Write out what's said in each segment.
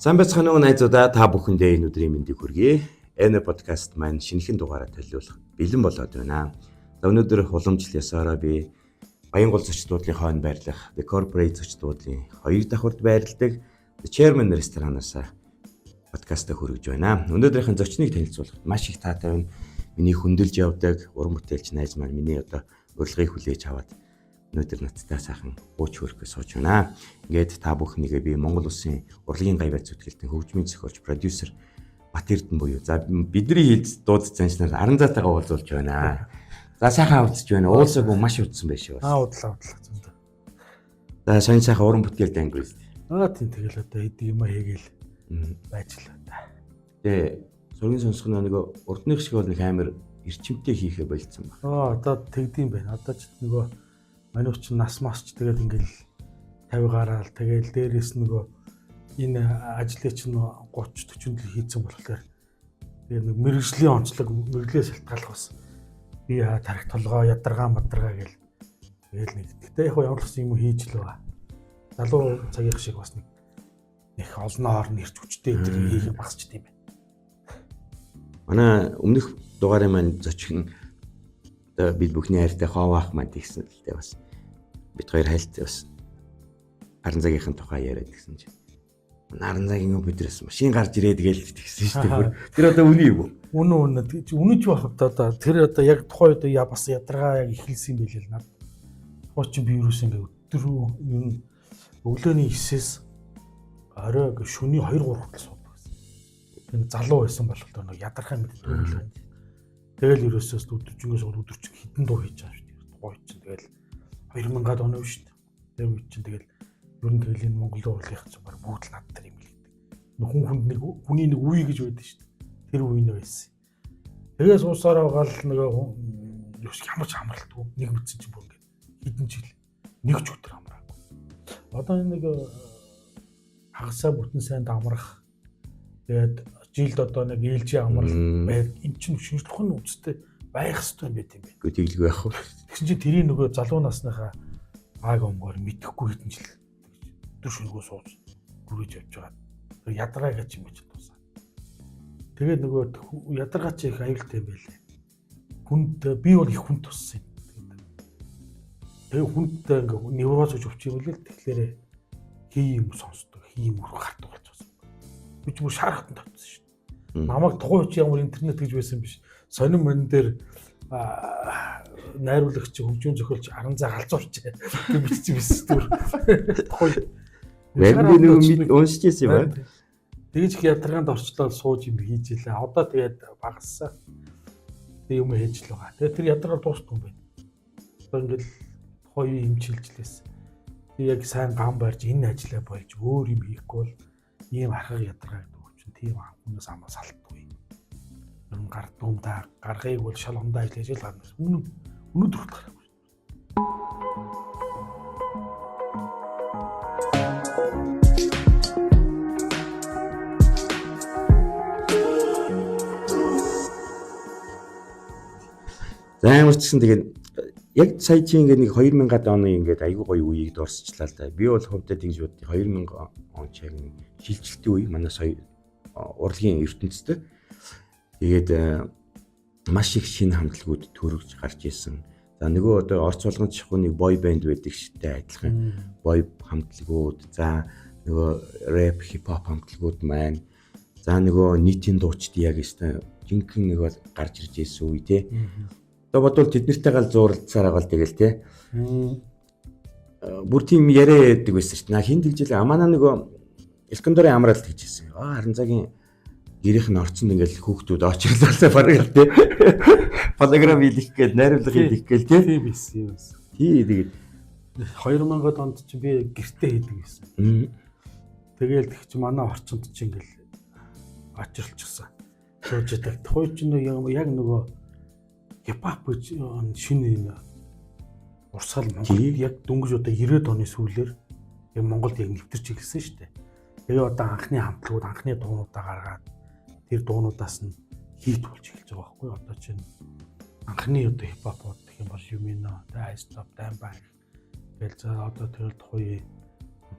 Сайн байцгаана уу найзуудаа, та бүхэндээ энэ өдрийн мэндийг хүргэе. Энэ подкаст маань шинэхэн дугаараа төлөвлөх бэлэн болоод байна. За, өнөөдөр уламжлал ёсоороо би Баянгол зочид буудлын хойно байрлах The Corporate зочид буудлын хоёр давхарт байрладаг The Chairman ресторанаас подкастаа хүргэж байна. Өнөөдрийнхэн зочныг танилцуулахад маш их таатай байна. Миний хөндлөж явдаг уран бүтээлч найз маань миний одоо урилгыг хүлээж аваад өнөөдөр надтай сайхан ууч хөрөх гэж сууж байна. Ингээд та бүхнийгээ би Монгол Улсын урлагийн гай барь зүтгэлтэн хөгжмийн зохиолч, продюсер Бат Эрдэнэ буюу за бидний хэлж дуудсан заншнаар Аранзаатайгаа уулзуулж байна. За, сайхан уулзч байна. Уулзаагүй маш удсан байх шүү. Аа, удлаа, удлаа, зөндөө. За, сонь сайхан уран бүтээл дангиул. Аа, тийм, тэгэл одоо хэдий юм хийгээл байж л та. Тэгээ сургийн сонсох нь нөгөө урдных шиг бол нэг амар эрчимтэй хийхэ болцсон баг. Аа, одоо тэгдэм байх. Одоо ч нөгөө манайх ч нас масч тэгэл ингээл 50 гараал, тэгэл дээрээс нөгөө энэ ажлыг чинь 30 40 жил хийцэн болохоор тэгээ нэг мэрэгжлийн онцлог, мэрэгжлээ шалтгааллах бас би тарих толгой ядаргаа мадаргаа гэл тэгэл нэг. Гэтэ яг ямар ч юм хийж л байгаа. Залуу цагийнх шиг бас нэг их олон орн ирч хүчтэй энэ хийх юм багсч тийм байна. Манай өмнөх дугаарын маань зочин одоо бид бүхний хайртай Ховаах маань тэгсэн л дээ, бас. Бид хоёр хайлт бас Аранзагийнхан тухай яриад гисэн чинь Аранзагийн өдрөөс машин гарч ирээд гээл тэгсэн шүү дээ. Тэр одоо үний юм уу? Үнэн, үнэн. Үнэж байх одоо тэр одоо яг тухайн үед я бас ядаргаа яг эхэлсэн юм билээ л над. Тухайн чинь би юусэн ингээ өдөр ер нь өглөөний 9-ээс орой ингээ шөнийн 2 3 хүртэл суудаг гэсэн. Энэ залуу байсан болохоор нэг ядархаа мэддэг юм л. Тэгэл ерөөсөөс өдөржингөөс өдөржин хитэн дуу хийж байгаа шүү дээ. Тухайн үед чинь тэгэл 2000-аад оны шүү дээ. Тэр үед чинь тэгэл ер нь тэгэл энэ Монголын урлагийнх чинь баг бүгд л над дээр юм л гэдэг. Хүн хүнд нэг хүний нэг үе гэж байдаг шүү дээ. Тэр үе нь байсан. Тэгээ суусаар байгаа л нөгөө ямар ч амралтгүй нэг мэдсэн чинь бүр ингээд хэдэн жил нэг ч өдөр амраагүй. Одоо энэ нэг хагасаа бүтэн сайнд амрах, тэгээд жилд одоо нэг ээлжийн амралт байг, эн чинь шинжлэх ухааны үзэлтэй байх хэрэгтэй юм байт юм байна. Үгүй, тэглгүй байх уу? Тэгсэн чинь тэрийн нөгөө залуу насныхаа аг омгоор мэдэхгүй хэдэн жил өдөр шөнөгөө сууж гүрэж явж байгаа. Тэр ядаргаа гэж юм гэж дуусаа. Тэгээд нөгөө ядаргаа чи их аюултай юм байлээ. Хүнд би бол их хүнд туссан юм. Тэгээ хүндтэй ингээ невроз гэж өвч юм лээ. Тэгэхээр хий юм сонсдог, хий юм гардаг болчихсон. Би ч бүр шарахтан тавьчихсан шүү дээ. Намайг тухайн үеч ямар интернет гэж байсан биш. Сонин мөн дээр найруулагч, хөгжүүн зохиолч Аранзаа галзуурч гэж бичсэн байсан түр. Тухайн Би нөгөө уншиж ирсэн юм байна. Тэгэж их ядаргаанд орчлоо, сууж юм хийж илээ. Одоо тэгээд багассан. Тэг юм хийж л байгаа. Тэгээд тэр ядаргаа дуустдаг юм байна. Одоо ингээл тухайн үеийн хэмчилжлээс. Тэг яг сайн гам барьж энэ ажиллаа болж өөр юм хийхгүй бол ийм архаг ядаргаа гэдэг чинь тийм хүнээс амаас алдгүй. Ер нь гардгүй юм да. Гаргыг бол шал ондоо ажиллаж л гарна. Үнэн, өнөөдөр хүртэл гараагүй. За, ямар ч гэсэн тэгээд яг сая чи ингээд нэг 2000-ад оны ингээд айгүй гоё үеийг дурсчлаа л да. Би бол хувьдаа тэгж боддیں۔ 2000 он ч яг нэг шилжилтийн үе манай сая урлагийн ертөнцийн. Тэгээд маш их шинэ хамтлагууд төрөгж гарч исэн. За, нөгөө одоо орц болгон чихүү нэг boy band байдаг шигтэй адилхан boy хамтлагууд, за нөгөө рэп, хип хоп хамтлагууд маань, за нөгөө нийтийн дуучид яг өстой жинхэнэ нэг бол гарч ирж байсан үе те. Одоо бодвол тэд нартэйгээ л зууралдсаар байгаа л тэгэл те. Бүр тийм яриа ярьдаг байсан шүү дээ. Наа хин тэгжэл аманаа нөгөө Искандарын амралт гэж хэлсэн. Аа, Аранзагийн гэрийнх нь орцонд ингээл хүүхдүүд очрлоо бараг л те. Фотографи хийх гээл, найруулга хийх гээл те. Тийм байсан юм байсан. Тий, тэгээд 2000-ад онд чи би гэртээ хийдэг байсан. Тэгээл тэг чи манай орчинд чи ингээл очирлчихсан. Сууж идэг. Тухайн чинь яг нөгөө хипхоп гэж шинэ энэ урсгал Монголд яг дөнгөж одоо 90-ад оны сүүлээр яг Монголд яг нэвтэрч эхэлсэн шүү дээ. Тэгээ одоо анхны хамтлагууд анхны дуунуудаа гаргаад тэр дуунуудаас нь хийт болж эхэлж байгаа байхгүй юу? Одоо чинь анхны одоо хипхоп гэх юм бол Юмино, Ice Top, Damn Bang гэл, за одоо тэгэл тухайн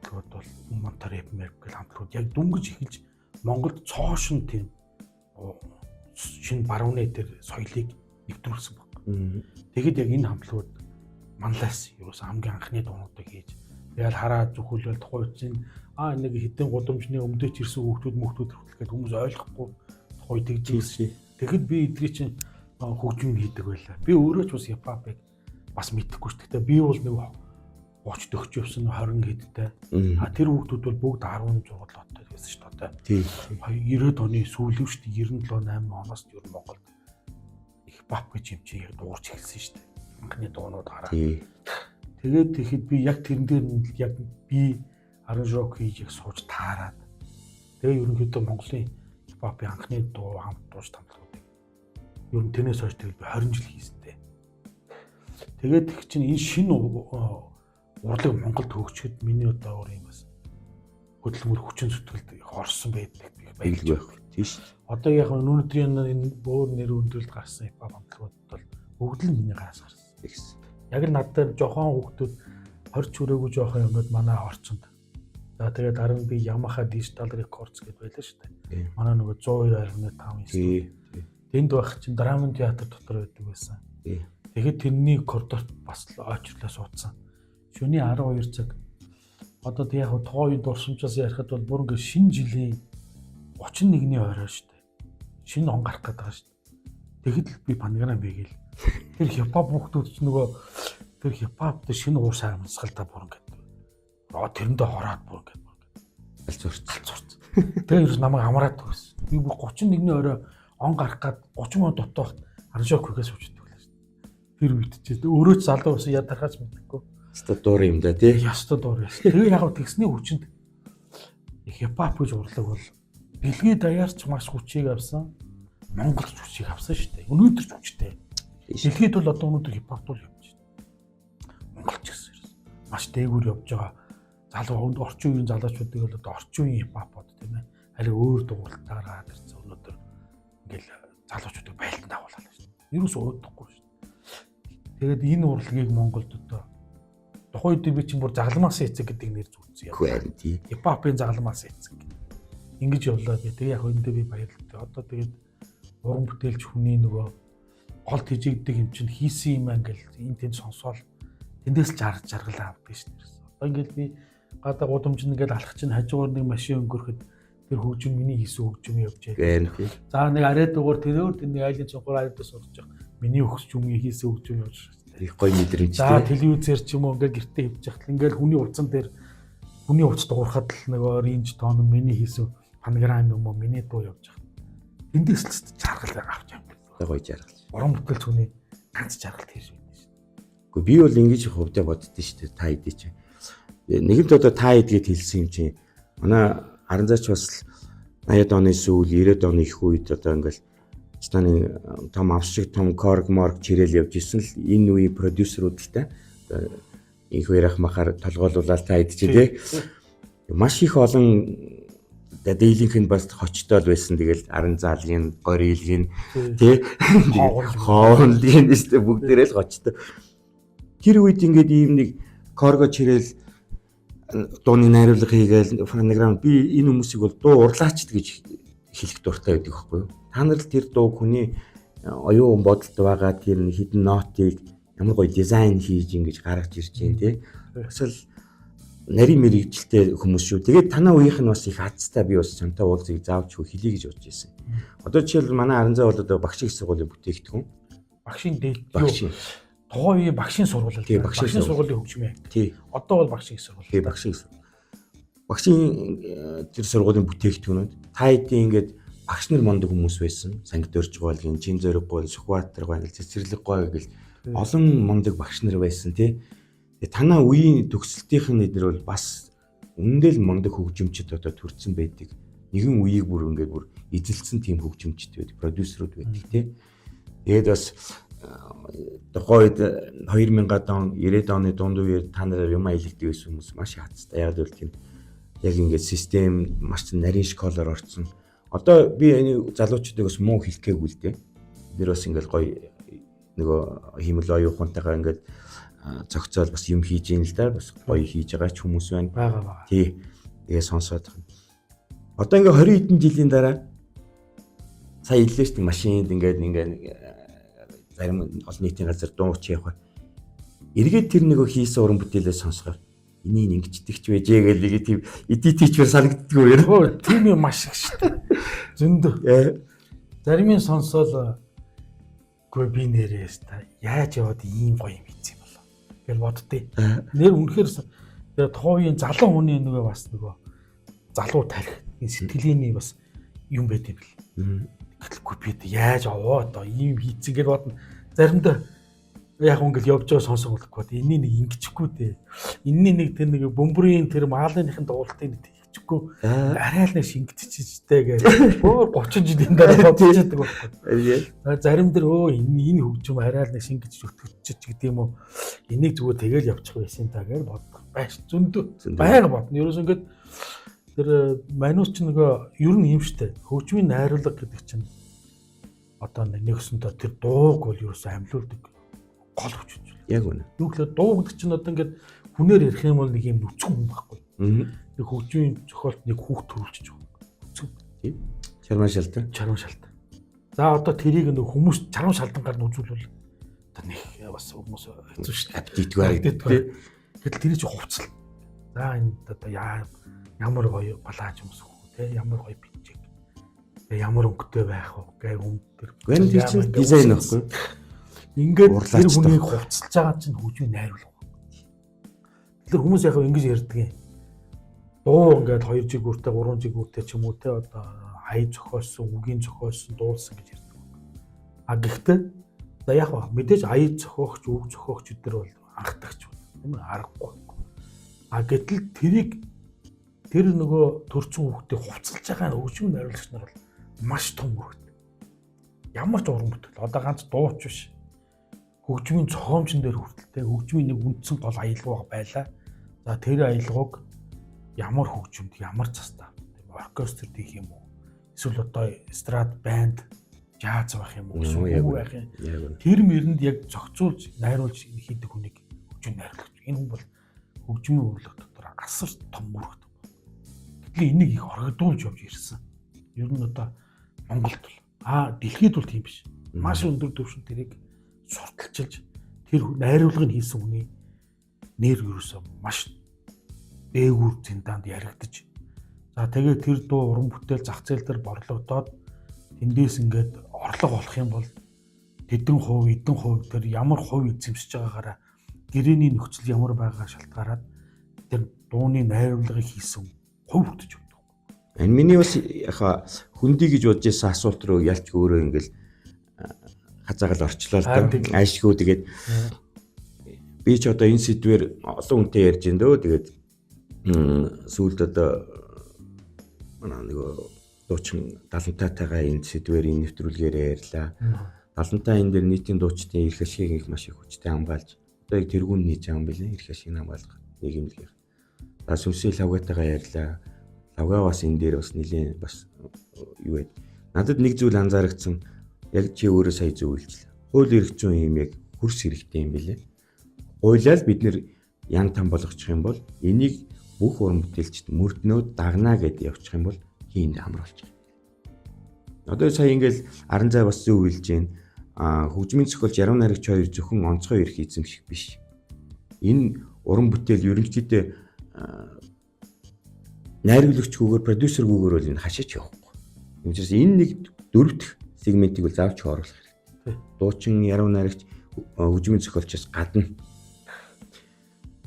хамтлагууд бол Монтар Эпмер гэл хамтлагууд яг дүнгиж эхэлж Монголд цоошин тийм шинэ барууны тэр соёлыг нэвтрүүлсэн баг. Тэгэхэд яг энэ хамтлагууд манлаас ерөөс хамгийн анхны дуунуудыг хийж тэгэл хараа зүхүүлэл тухайн үеийн нэг хитэн гудамжны өмдөөч ирсэн хүүхдүүд мөхтүүд хүртэл гээд хүмүүс ойлгохгүй тухай тэгж ирсэн. Тэгэхэд би эдгээр чинь хөгжим хийдэг байлаа. Би өөрөө ч бас хипхопыг бас мэдэхгүй шүү. Гэхдээ би бол нэг 30 40 явсан 20 хэдтэй. А тэр хүүхдүүд бол бүгд 16 лоттой байсан шүү дээ. Тийм. 90-ад оны сүүлийн шүү дээ. 97 8 оноос ер нь Монголд хипхоп гэж юм чи яг дуугарч эхэлсэн шүү дээ. Анхны дуунууд гараад. Тэгээд тэгэхэд би яг тэрэн дээр нь яг би аранжировк хийж яг сууж таарад. Тэгээ ерөнхийдөө Монголын хипхопын анхны дуу хамт дууж тамтлагуудыг ер нь тэрнээс хойш тэгэл би 20 жил хийсэн дээ. Тэгээд тэг чинь энэ шинэ урлаг Монголд хөгжихэд миний одоо өөр юм бас хөдөлмөр хүчин зүтгэлд их орсон байдаг би баярлж байх. Тийм шүү. Одоо яг өнөөдрийн энэ бөөр нэр өндөрлөлд гарсан хипхоп хамтлагууд бол бүгд л миний гараас гарсан. Тэгсэн. Яг л надад жохон хүүхдүүд 20 хүрээгүй жохон юмнууд манай орчинд. За тэгээд дараа нь би Yamaha Digital Records гэдээ байлаа шүү дээ. Манай нөгөө 102.5 студио. Тэнд байх чинь Драмын театр дотор байдаг байсан. Тэгэхэд тэрний коридорт бас л очрлоо суудсан. Шөнийн 12 цаг. Одоо тэг яг тухайн үеийн дурсамжаас ярихад бол бүр ингээ шинэ жилийн 31-ний орой шүү дээ. Шинэ он гарах гэдэг байгаа шүү дээ. Тэгэхэд л би панграм бигээл. Тэр хипхоп хүүхдүүд ч нөгөө тэр хипхоп дээр шинэ уур амьсгалдаа бүр ингээд. Тэрэндээ хороод бүр ингээд. Алцурц. Тэгээ ерөөс намайг амраад төгс. Би бүр 31-ний орой он гарах гад 30 минут дотоох аранжировк хийхээс сууж идэг байлаа шүү дээ. Тэр үед чи өөрөө ч залуу байсан ядархаач мэдэхгүй. Яста дуур юм да тий. Яста дуур байсан. Тэгээ яг тэгсний хүчинд хипхоп гэж урлаг бол дэлхийд даяарч маш хүчийг авсан. Монголч хүчийг авсан шүү дээ. Өнөөдөр ч хүчтэй. Дэлхийд бол одоо өнөөдөр хипхоп бол явж байна. Монголч гэсэн юм. Маш дээгүүр явж байгаа. Залуу орчин үеийн залуучуудыг бол одоо орчин үеийн хипхоп бод тийм ээ. Харин өөр дууралтаар гараад ирсэн өнөөдөр ингээл залуучуудыг байлдан дагууллаа шүү дээ. Ерөөс уудахгүй шүү дээ. Тэгээд энэ урлагийг Монголд одоо тухайн үед би чинь бүр загламаас эцэг гэдэг нэр зүүцсэн юм. Харин тий. Хипхопын загламаас эцэг. Ингэж явлаа би. Тэгээ яг өндөө би баярлалтай. Одоо тэгээд уран бүтээлч хүний нөгөө гол тэжигдэг юм чинь хийсэн юм ингээл энэ тэнд сонсоол тэндээс л жаргал авдаг шүү дээ. Одоо ингээл би гадаа гудамж ингээл алхах чинь хажуугаар нэг машин өнгөрөхөд тэр хөгжим миний хийсэн хөгжим явж байгаа. За нэг арай дугаар тэрөөр тэр нэг айлын цонхоор айлдаа сурч явах миний өгс юм хийсэн хөгжим явж байгаа. Их гоё мэдрэмж тий. За телевизээр ч юм уу ингээл гэртээ хөвж яхад ингээл хүний утсан дээр хүний утас дуурахад л нөгөө ринж тоон нь миний хийсэн фонограм юм уу миний дуу явж байгаа. Тэндээс л жаргал авч юм. Гоё жаргал. Уран бүтээлч хүний ганц жаргал тэр шүү дээ. Гэхдээ би бол ингэж хувьдаа боддоо шүү дээ та хэдий чи. Нэгэнт одоо та хэдгээд хэлсэн юм чинь манай Аранзаач бас 80-ад оны сүүл 90-ад оны их үед одоо ингээл Станы том авшиг том корг морг чирэл явж исэн л энэ үеийн продюсеруудтай одоо их хоёрах махаар толгойлуулаад та хэд чи тий. Маш их олон дийлэнх нь бас хочтой л байсан. Тэгэл Аранзаалын, Горилгийн тий хоолны нэстэ бүгдээрээ л хочтой. Тэр үед ингээд ийм нэг корго чирэл дууны найруулга хийгээл фонограм би энэ хүмүүсийг бол дуу урлаачд гэж хэлэх дуртай байдаг байхгүй юу? Та нар л тэр дууг хүний оюун бодолд байгаа тэр хідэн нотыг ямар гоё дизайн хийж ингэж гаргаж ирж байна тий. Бас л нарийн мэрэгжилтэй хүмүүс шүү. Тэгээд танаа үеийнх нь бас их азтай би бас чамтай уулзыг заавч хөө хэлье гэж бодож байсан. Одоо жишээл манай Аранзаа бол одоо багшийн их сургуулийн бүтээгдэхүүн. Багшийн дээд юу? Тухайн үеийн багшийн сургууль л. Багшийн сургуулийн хөгжим яг. Тий. Одоо бол багшийн их сургууль. Тий, багшийн их сургууль. Багшийн тэр сургуулийн бүтээгдэхүүнүүд та хэдийн ингээд багш нар мундаг хүмүүс байсан. Сангид Өржгойлгийн, Чин Зориг гой, Сүхбаатар гой, Цэцэрлэг гой гэл олон мундаг багш нар байсан тий. Тэгээ танаа үеийн төгсөлтийнх нь эднэр бол бас үнэндээ л мундаг хөгжимчд одоо төрсэн байдаг. Нэгэн үеийг бүр ингээд бүр эзэлсэн тийм хөгжимчд байдаг, продюсерууд байдаг тий. Тэгээд бас тухайн үед 2000-ад он 90-ад оны дунд үеэр та нараар юм аялагддаг байсан хүмүүс маш хацтай. Яг л тийм яг ингээд систем маш нарийн школоор орцсон. Одоо би энэ залуучуудыг бас муу хэлэх гээгүй л дээ. Бид нэр бас ингээд гоё нөгөө хиймэл оюун ухаантайгаа ингээд зохицоол бас юм хийж ийн л да. Бас гоё хийж байгаа ч хүмүүс байна. Байгаа. Тий. Тэгээ сонсоод байна. Одоо ингээ 20 хэдэн жилийн дараа сая хэллээ шүү дээ машинд ингээд зарим олон нийтийн газар дууч явах. Эргээд тэр нөгөө хийсэн уран бүтээлээ сонсохоор энийг ингэчдэг ч байжээ гэл нэг тийм эдит хийчвэр санагддаггүй юм. Өө тийм юм маш их шүү дээ. Зөндөө. Зарим нь сонсоол үгүй би нэрээс та яаж яваад ийм гоё юм хийсэн юм болоо гэж боддیں۔ Нэр үнэхээр тэгээ тухайн үеийн залуу хүний нөгөө бас нөгөө залуу тарих энэ сэтгэлгээний бас юм байт юм бэл. Гэтэл би яаж аваа одоо ийм хийцэн гэж бодно. Заримдаа яг ингээл явж байгаа сонсох болохгүй. Энэний нэг ингэчихгүй дээ. Энэний нэг тэр нэг бөмбөрийн тэр маалыных нь дуулалтыг нэг тэгчихгүй. Арай л нэг шингэчихжтэй гэж. Өөр 30 жилийн дараа бодож байдаг байхгүй. Зарим дээр өө энэ хөгжим арай л нэг шингэж өтгөчч гэдэг юм уу. Энийг зүгээр тэгэл явчих байсан та гэж бодох байж зөндөө. Байга бодно. Ерөөс ингээд тэр манус ч нөгөө ер нь юм штэ. Хөгжмийн найруулга гэдэг чинь одоо нэг өсөндөө тэр дууг бол ерөөсөө амьлуулдаг гол хүч зүйл. Яг үнэ. Юу гэхээр дуу гэдэг чинь одоо ингээд хүнээр ярих юм бол нэг юм нүцгэн хүн байхгүй. Нэг хөгжмийн зохиолт нэг хүүхд төрүүлчих байгаа. Нүцгэн. Тийм. Чарман шалтан. Чарман шалтан. За одоо тэрийг нэг хүмүүс чарман шалтангаар нь үзүүлвэл одоо нэг бас хүмүүс хэцүү шүү дээ. Апдейтгүй харагддаг. Гэтэл тэрийг чи хувцал. За энэ одоо ямар гоё балааж өмсөх үү те ямар гоё бичиг. Ямар өнгөтэй байх вэ гэх юм тэр. Гэн тэр чинь дизайн байхгүй. Ингээд тэр хүнийг хувцалж байгаа чинь хөгжмийн найруулга. Тэгэхээр хүмүүс яг ингэж ярьдаг юм. Дуу ингээд 2 жигүүртэй, 3 жигүүртэй ч юм уу те одоо хай зохиосон, үгийн зохиосон, дуулсан гэж ярьдаг. А гэхдээ за яг ба мэдээж ая зохиогч, үг зохиогч өдр бол анхдагч тийм ээ аргагүй. А гэтэл тэрийг тэр нөгөө төрцөн хүүхдээ хувцалж байгаа хөгжмийн найруулагч нар бол маш том үүрэгтэй. Ямар ч уран бүтээл одоо ганц дууч биш. Хөгжмийн зохиомжн дээр хүртэлтэй хөгжмийн нэг үндсэн гол аялгау байлаа. За тэр аялгауг ямар хөгжимд ямар цастаа тийм оркестр хийх юм уу? Эсвэл одоо эстрад банд жаз байх юм уу? Эсвэл юу байх юм? Тэр мэрэнд яг зохицуулж найруулж хийдэг хүнийг хөгжмийн найруулагч. Энэ хүн бол хөгжмийн урлаг дотор асар том үүрэгтэй. Гэтэл энийг их оргидуулж явж ирсэн. Ер нь одоо Монголд бол дэлхийд бол тийм биш. Маш өндөр түвшинд тэрийг сурталчилж тэр найруулгыг хийсэн хүний нэр ерөөсөө маш дээгүүр зиндаанд яригдаж за тэгээ тэр дуу уран бүтээл зах зээл дээр борлогдоод тэндээс ингээд орлого олох юм бол тэдэн хувь эдэн хувь тэр ямар хувь эзэмшиж байгаагаараа гэрээний нөхцөл ямар байгаа шалтгаараад тэр дууны найруулгыг хийсэн хувь хүртэж өгдөг. Энэ миний бас яха хөндөй гэж бодож байсан асуулт руу ялч өөрөө ингээл хазаагаал орчлоо л да. Айшгүй тэгээд би ч одоо энэ сэдвэр олон хүнтэй ярьж байна дөө. Тэгээд сүүлд одоо манай нөгөө дуучин Далантайтайгаа энэ сэдвэр энэ нэвтрүүлгээр ярьлаа. Далантай энэ дэр нийтийн дуучдын эрх ашигыг их маш их хүчтэй хамгаалж одоо яг тэргүүн нийт юм билээ эрх ашигыг хамгаалах нийгэмлэгийг. За сүнсийн лавгайтайгаа ярьлаа. Лавга бас энэ дээр бас нэлийн бас юу вэ? Надад нэг зүйл анзаарагдсан. Яг чи өөрөө сая зөв хэлжлээ. Хууль эрх зүйн юм яг хөрс хэрэгтэй юм билээ. Хуулиал бид нэр ян там болгочих юм бол энийг бүх уран бүтээлчд мөрднөө дагнаа гэдээ явчих юм бол хийнд амар болчих. Одоо сая ингээл Аранзай бас зөв хэлж байна. Хөгжмийн зохиолч Яруу найрагч хоёр зөвхөн онцгой эрх эзэмших биш. Энэ уран бүтээл ерөнхийдөө найруулагчгүйгээр продюсергүйгээр бол энэ хашаач явахгүй. Юм учраас энэ нэг дөрөв дэх сегментийг бол заавч оруулах хэрэгтэй. Дуучин, яруу найрагч, хөгжмийн зохиолчоос гадна.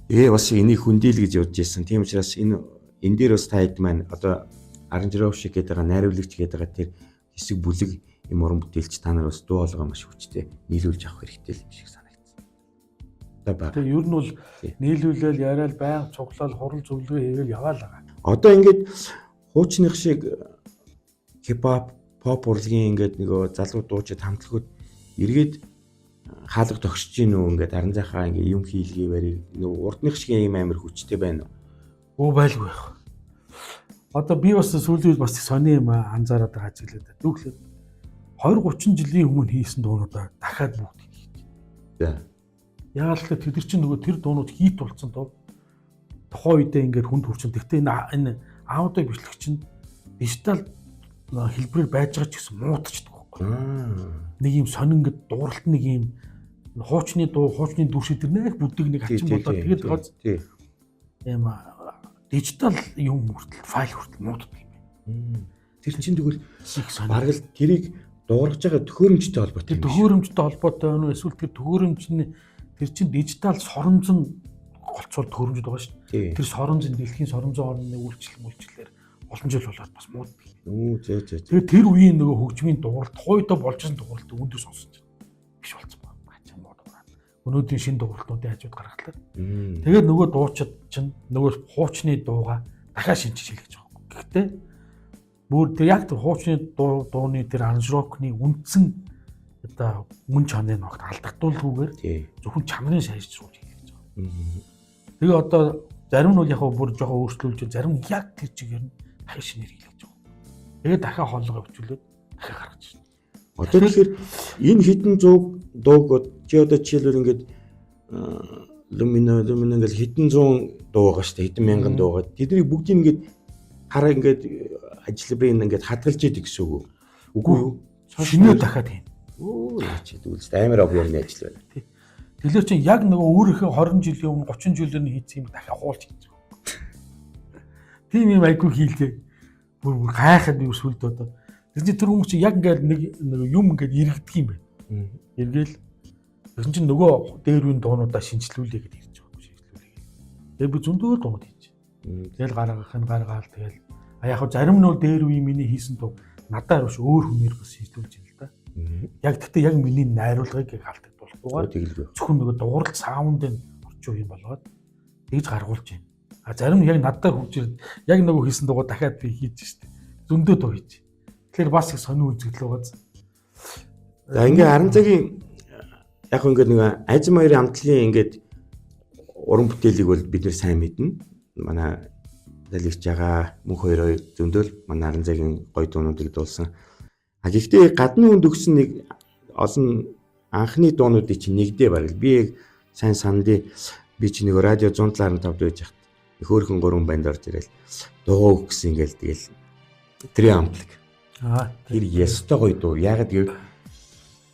Бас энийг хүндийл гэж бодож ирсэн. Тийм учраас энэ дээр бас та хэд маань одоо аранжировщик гэдэг байгаа, найруулагч гэдэг байгаа тэр хэсэг бүлэг юм уран бүтээлч та нар бас дуу хоолойгоо маш хүчтэй нийлүүлж авах хэрэгтэй юм шиг санагдсан. Тэгээ ер нь бол нийлүүлээл яриад байнга цуглаал хурал зөвлөгөө хийгээл яваал байгаа. Одоо ингээд хуучных шиг хипхоп, поп урлагийн ингээд нөгөө залуу дуучид хамтлагууд эргээд хаалга тогшиж гин үү ингээд Аранзайхаа ингээд юм хийлгээ барийг нөгөө урдных шиг юм амар хүчтэй байна уу? Өө байлгүй яах. Одоо би бас сүүлийн үед бас сони юм анзаараад байгаа ажиглаад. Түүхлээр 20 30 жилийн өмнө хийсэн дуунуудаа дахиад бүгд хийж. За. Яагаад л тэд нар чинь нөгөө тэр дуунууд хит болсон дуу. Тухайн үедээ ингээд хүнд хүрчин. Гэхдээ энэ аудио бичлэг чинь дижитал хэлбэрээр байж байгаа ч гэсэн муутчихдаг байхгүй. Нэг юм сонин ингээд дууралт нэг юм хуучны дуу, хуучны дүр шиг тэр нэг бүдэг нэг хачин болоод тэгээд гоц ийм дижитал юм хүртэл файл хүртэл мууддаг юм байна. Тэр чинь тэгвэл бараг л тэрийг дуургаж байгаа төхөөрөмжтэй холбоотой. Тэр төхөөрөмжтэй холбоотой байна уу? Эсвэл тэр төхөөрөмж нь тэр чинь дижитал соронзон голцол төхөөрөмжөд байгаа шүү дээ. Тэр соронзон дэлхийн соронзон орны үйлчлэл олон жил болоод бас мууддаг юм. Зөө. Тэгээд тэр үеийн нөгөө хөгжмийн дууралт хойдоо болж исэн дууралт өндөр сонсож биш болсон байна. Хачин муу дуурал. Өнөөдрийн шинэ дууралтуудын хажууд гаргалаа. Тэгээд нөгөө дуучид чинь нөгөө хуучны дууга дахиад шинжиж хэлж байгаа юм. Гэхдээ бүр тэр яг тэр хуучны дууны тэр аранжировкны үндсэн одоо мөн чанарын огт алдагдуулгүйгээр зөвхөн чанарын шаардж сууж хэлж байгаа. Тэгээ одоо зарим нь бол яг бүр жоохон өөрчлүүлж, зарим нь яг тэр чигээр нь дахиад шинээр хэлж байгаа. Тэгээд дахиад хооллогоо өвчүүлээд дахиад гаргаж байна. Одоо тэгэхээр энэ хитэн зууг дууг чи одоо жишээлбэл ингээд Lumino ингээл хитэн зуун дуу байгаа шүү дээ. Хитэн мянган дуу байгаа. Тэднийг бүгдийг ингээд хараа ингээд ажлбрын ингээд хадгалж идэг гэсэн үг үү? Үгүй юу? Шинээр дахиад хийн. Өө яач тэгвэл амар объемны ажил байна. Тэгэхээр чинь яг нөгөө өөрийнхөө 20 жилийн өмнө 30 жилийн өмнө хийсэн юм дахиад хуулж хийж байгаа. Тийм юм айгүй хийлээ. Бүр гайхаад би сүлд одоо. Тэр чинь тэр хүмүүс чинь яг ингээд нэг юм ингээд иргэдэг юм байна. Эргээл тэгсэн чинь нөгөө дээр үеийн дуунуудаа шинжилүүлээ гэдээ ирж байгаа юм шинжилүүлээ. Тэгээ би зөндөө дуунууд хийж. Тэгэл гаргах нь гаргаал тэгэл. А яг зарим нь бол дээр үеийн миний хийсэн дуу надаар биш өөр хүнээр бас шинжилүүлж байна л да. Яг тэгтээ яг миний найруулгыг алдагдуулахгүйгээр зөвхөн нөгөө дууралт саундын орчин үеийн болгоод тэгж гаргуулж байна. А зарим нь яг надаар хурж ирээд яг нөгөө хийсэн дуугаа дахиад би хийж штэ. Зөндөө дуу хийж. Тэгэхээр бас их сонин үзэгдэл байгааз. За ингээ Аранзагийн яг ингээд нэг Азим хоёрын амтлагийн ингээд уран бүтээлийг бол бид нэр сайн мэднэ. Манай залгиж байгаа мөнх хоёр зөндөөл манай Аранзагийн гоё дуунуудыг дуулсан. А гэхдээ гадны хүнд өгсөн нэг олон анхны дуунуудыг чинь нэгдээ бараг би яг сайн саналыг би чи нэг радио 107.5 байж хат хөөхөн гурван банд орж ирэл дуу гэсэн ингээл тэгэл три амтлаг. Тэр ястой гоё дуу. Яагаад гэвэл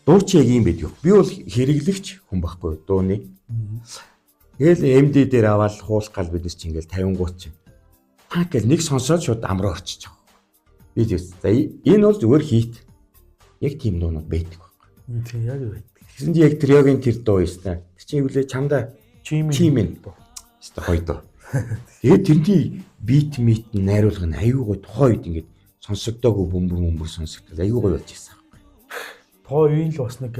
дуу чи яг юм байдаг. Би бол хэрэглэгч хүн байхгүй дууны. Тэгэл MD дээр аваад хуулах гал биднес чи ингээл 50 гут чи. Та гэл нэг сонсоод шууд амраа орчиж байгаа. Би тэгсэн. За энэ бол зүгээр хийт. Яг тийм дуунууд байдаг байхгүй. Тийм яг байдаг. Тэгсэн чи яг триогийн тэр дуу юм та. Тэр чинь юу лээ чамда Чимэн дуу. Ястой гоё дуу. Тэгээд тэрний бит мит найруулга нь аюу гоё тухайн үед ингээд сонсогдоогүй бөмбөр бөмбөр сонсогдол аюу гоё болж ирсэн. Тухайн үеийн л бас нэг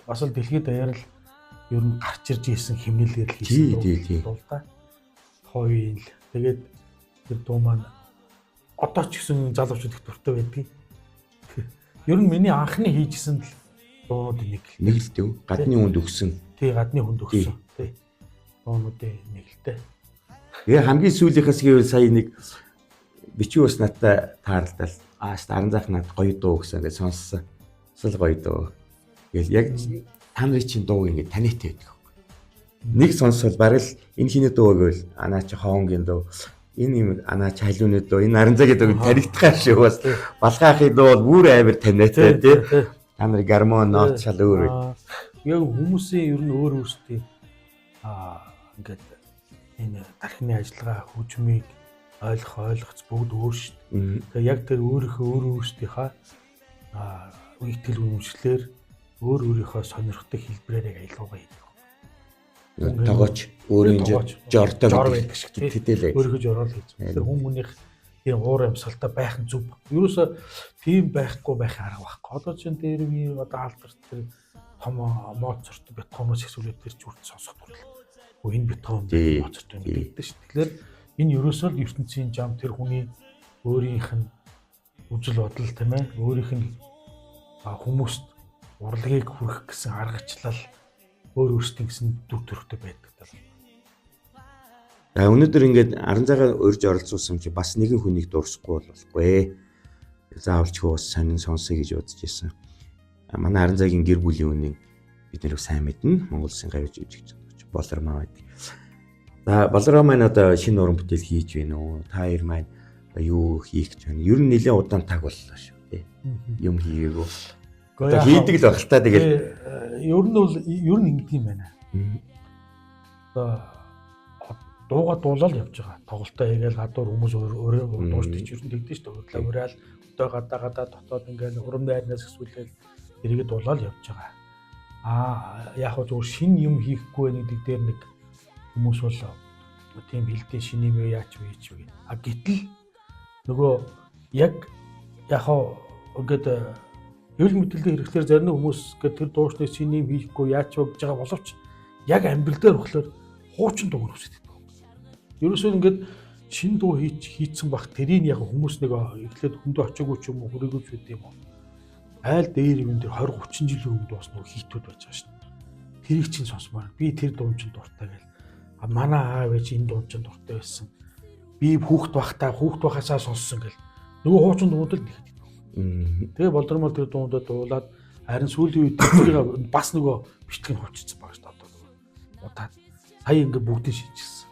бас л дэлхийд даяар л ер нь гарч ирж исэн химнэлээр л хийсэн дуу л да. Тухайн үеийн л тэгээд тэр дуу маань одоо ч гэсэн залуучууд их дуртай байдгийг. Ер нь миний анхны хийжсэн л дуунуудын нэг л. Нэг л дэв. Гадны хүнд өгсөн. Тий, гадны хүнд өгсөн. Тий. Дуунуудын нэг л дээ. Тэгээ хамгийн сүүлийнхээс гэвэл сая нэг бичүү бас надтай таарлал. Аа Аранзаах над гоё дуу гэсэн ингээд сонссон. Сул гоё дуу. Тэгэл яг та нарын чинь дуу ингээд танитай байдаг байхгүй. Нэг сонсвол бараг л энэ хиний дуу гэвэл анаа чи хоонгийн дуу, энэ юм анаа чи халиуны дуу, энэ Аранзагийн дуу танигдах шиг бас Балгаахын дуу бол бүр амар таниатай тий. Та нарын гармон нот шал өөр байд. Яг хүмүүсийн ер нь өөр өөрсдийн ингээд энэ тархины ажиллагаа хөгжмийг ойлгох бүгд өөр шүү дээ. Тэгээ яг тэр өөрийнхөө өөр өөрсдийнхаа итгэл үнэмшлэр өөр өөрийнхөө сонирхдаг хэлбэрээр яг аялгаугаа хийдэг. Тогооч өөрийн жортой гэдэг шиг тийм өөрийнхөө жороор хийж. Тэгэхээр хүн хүнийх тийм уур амьсгалтай байх нь зүв. Ерөөсө тийм байхгүй байх арга байхгүй. Одоо чинь дээр үеийн одоо алдарт тэр том Моцарт, Бетховенос эсвэл тэр ч үрт сонсох хүртэл. Энэ Бетховен Моцарт байна гэдэг шүү. Тэгэхээр энэ ерөөсөө л ертөнцийн жам тэр хүний өөрийнх нь үзэл бодол тийм ээ өөрийнх нь хүмүүст урлагийг хүргэх гэсэн аргачлал өөр өөрсдийн гэсэн дүр төрхтэй байдаг тал. За өнөөдөр ингээд Аранзагаа урьж оролцуулсан чи бас нэгэн хүнийг дурсахгүй бол болохгүй. Заавалчгүй бас сонин сонсъё гэж бодож ирсэн. Манай Аранзагийн гэр бүлийн үнийн Бид нэр сайн мэднэ. Монгол Улсын гавь жүжигч Болормаа байдаг. За Болормаа маань одоо шинэ уран бүтээл хийж байна уу? Та хоёр маань юу хийх гэж байна? Ер нь нэлээд удаан таг боллоо шүү дээ. Юм хийгээгүй. Одоо хийдэг л баг л та тэгэл. Ер нь бол ер нь ингэдэг юм байна. Одоо дууга дуулаад явж байгаа. Тоглолтоо хийгээл гадуур хүмүүс өөрөө дуушдаг ч ер нь тэгдэж шүү дээ. Уриал одоо гадаа гадаа дотоод ингээл урам найрнаас эсвэл эргээд дуулаад явж байгаа. Аа яг хөө зүгээр шин юм хийхгүй гэдэг дээр нэг хүмүүс бол тийм хэлдэ шин юм яач вэ хийч вэ. А гэтэл нөгөө яг яг хөө ингээд хэвлэл мэдээллийн хэрэглээр зарим хүмүүс ингээд тэр дуушныг шин юм хийхгүй яач вэ гэж байгаа боловч яг амьдрал дээр болохоор хуучин дуу хүсдэг. Ерөөсөө ингээд шин дуу хийцэн бах тэрийг яг хүмүүс нэг эхлээд хүндээ очиагүй ч юм уу хүрээгүй ч үгүй юм уу. Айл дээр юм дээр 20 30 жилийн өмнө дуусна уу хийтүүд байж байгаа шин. Тэрийг чинь сонсомоор. Би тэр дуун чинь дуртай гэл. А манай аав ээж энэ дуун чинь дуртай байсан. Би хүүхд байхдаа хүүхд байхасаа сонссон гэл. Нөгөө хуучин дуунд л нэхэд. Тэгээ Болдормол тэр дуундаа дуулаад харин сүүлийн үед тэрийг бас нөгөө бичлэг нь хувчсан байгаа шүү дээ. Одоо нөгөө удаад сая ингээ бүгдийг шийдчихсэн.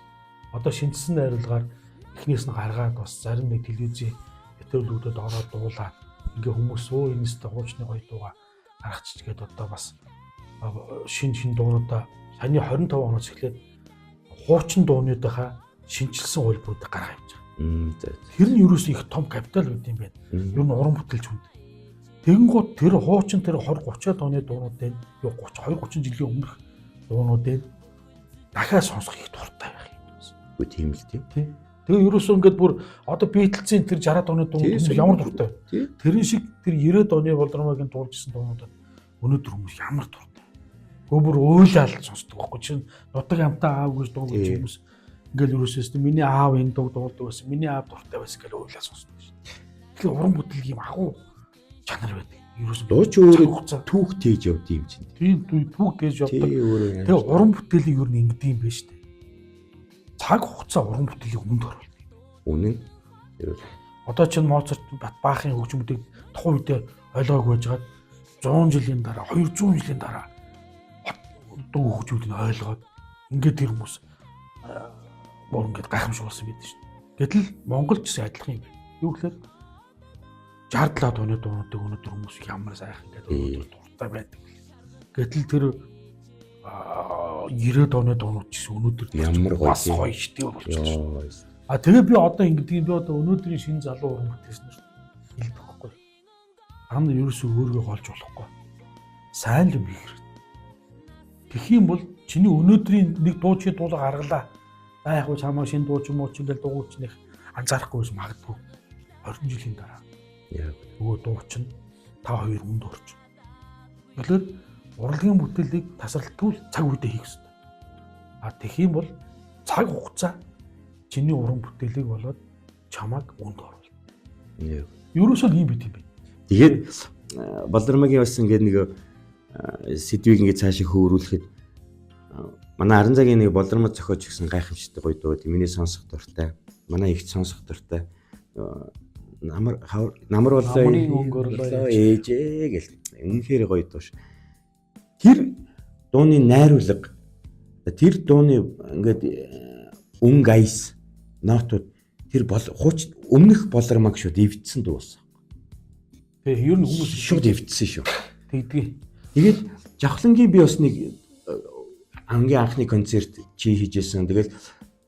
Одоо шинжсэн найруулгаар эхнээс нь гаргаад бас зарим нэг телевизийн нэвтрүүлгүүдэд ороод дуулаад ингээ хүмүүс өө энэстэй хуучны гоё дууга гаргачих гээд одоо бас шин шин дуунуудаа саяны 25 оноос эхлээд хуучин дуунуудынхаа шинжилсэн хувилбаруудыг гаргаа явж байгаа. Тэр нь ерөөсөө их том капитал байд юм байна. Ер нь уран бүтээлч хүнд. Тэгэнгүүт тэр хуучин тэр 20 30-аад оны дуунуудын юу 30 20 30 жилийн өмнөх дуунуудын дахиад сонсох их дуртай байх юм байна. Үгүй тийм л тийм. Тэгээ ерөөсөө ингээд бүр одоо Beatles-ийн тэр 60-аад оны дуун хүмүүс ямар дуртай. Тэрэн шиг тэр 90-ад оны Болдормогийн дуулжсэн дуунуудад өнөөдөр хүмүүс ямар дуртай. Гөө бүр уйлал сонсдог байхгүй чинь нутаг амтаа аав гэж дуу гэж хүмүүс ингээл ерөөсөөс миний аав энэ дуу дуулдаг байсан. Миний аав дуртай байсан гэж уйлал сонсдог шин. Тэгэхээр уран бүтээл юм агуу чанар байдаг. Ерөөсөө дуу ч өөрөө түүх тээж явд юм чинь. Тийм түүх тээж явдаг. Тэгээ уран бүтээлийг ер нь ингэдэг юм байна шүү дээ. Цаг хугацаа уран бүтээлийг хүнд оруулдаг. Үнэн. Одоо чинь Моцарт Бат Бахын хөгжмүүдийг тухайн үедээ ойлгоогүй байжгаад 100 жилийн дараа 200 жилийн дараа дуу хөгжмүүдийг ойлгоод ингээд тэр хүмүүс бүр ингээд гайхамшиг болсон байдаг шүү дээ. Гэтэл Монгол ч гэсэн адилхан юм байна. Юу гэхээр 67 оны дуунуудыг өнөөдөр хүмүүс ямар сайхан ингээд өнөөдөр дуртай байдаг. Гэтэл тэр 90-ад оны дуунууд ч гэсэн өнөөдөр ямар гоё бас гоё штеп болчихсон. А тэгээ би одоо ингэдэг юм, би одоо өнөөдрийн шинэ залуу уран бүтээлч нарт хэлдэг байхгүй. Ам нь ерөөсөө өөрийгөө голж болохгүй. Сайн юм хийх хэрэгтэй. Тэгэх юм бол чиний өнөөдрийн нэг дуу чи дуулга гаргалаа. За яг хуу чамаа шинэ дуу ч юм уу чи ингээл дуугууч нэх анзаарахгүй байсан магадгүй. 20 жилийн дараа. Нөгөө дуу чинь та хоёр хүнд орч. Тэгэхээр урлагийн бүтээлийг тасралтгүй цаг үедээ хийх хэрэгтэй. А тэгэх юм бол цаг хугацаа чиний уран бүтээлийг болоод чамайг үнд оруулна. Ерөөсөө ийм байт юм байна. Тэгээд Болдормогийн бас ингээд нэг сэдвийг ингээд цаашаа хөөрүүлэхэд манай Аранзагийн нэг Болдормо зохиож гисэн гайхамшигтай гоё дуу. Миний сонсох дуртай. Манай ихч сонсох дуртай. Намар намар боллоо ээжээ гэл үнэхээр гоё дуу ш. Тэр дууны найруулга тэр дууны ингээд өнгө айс нотууд тэр хууч өмнөх Болдормог шууд эвдсэн дуу болсон. Тэгээ ер нь хүмүүс шууд эвдсэн шүү. Тэгдгийг. Тэгээд Жавхлангийн би бас нэг ангийн анхны концерт чи хийжсэн. Тэгэл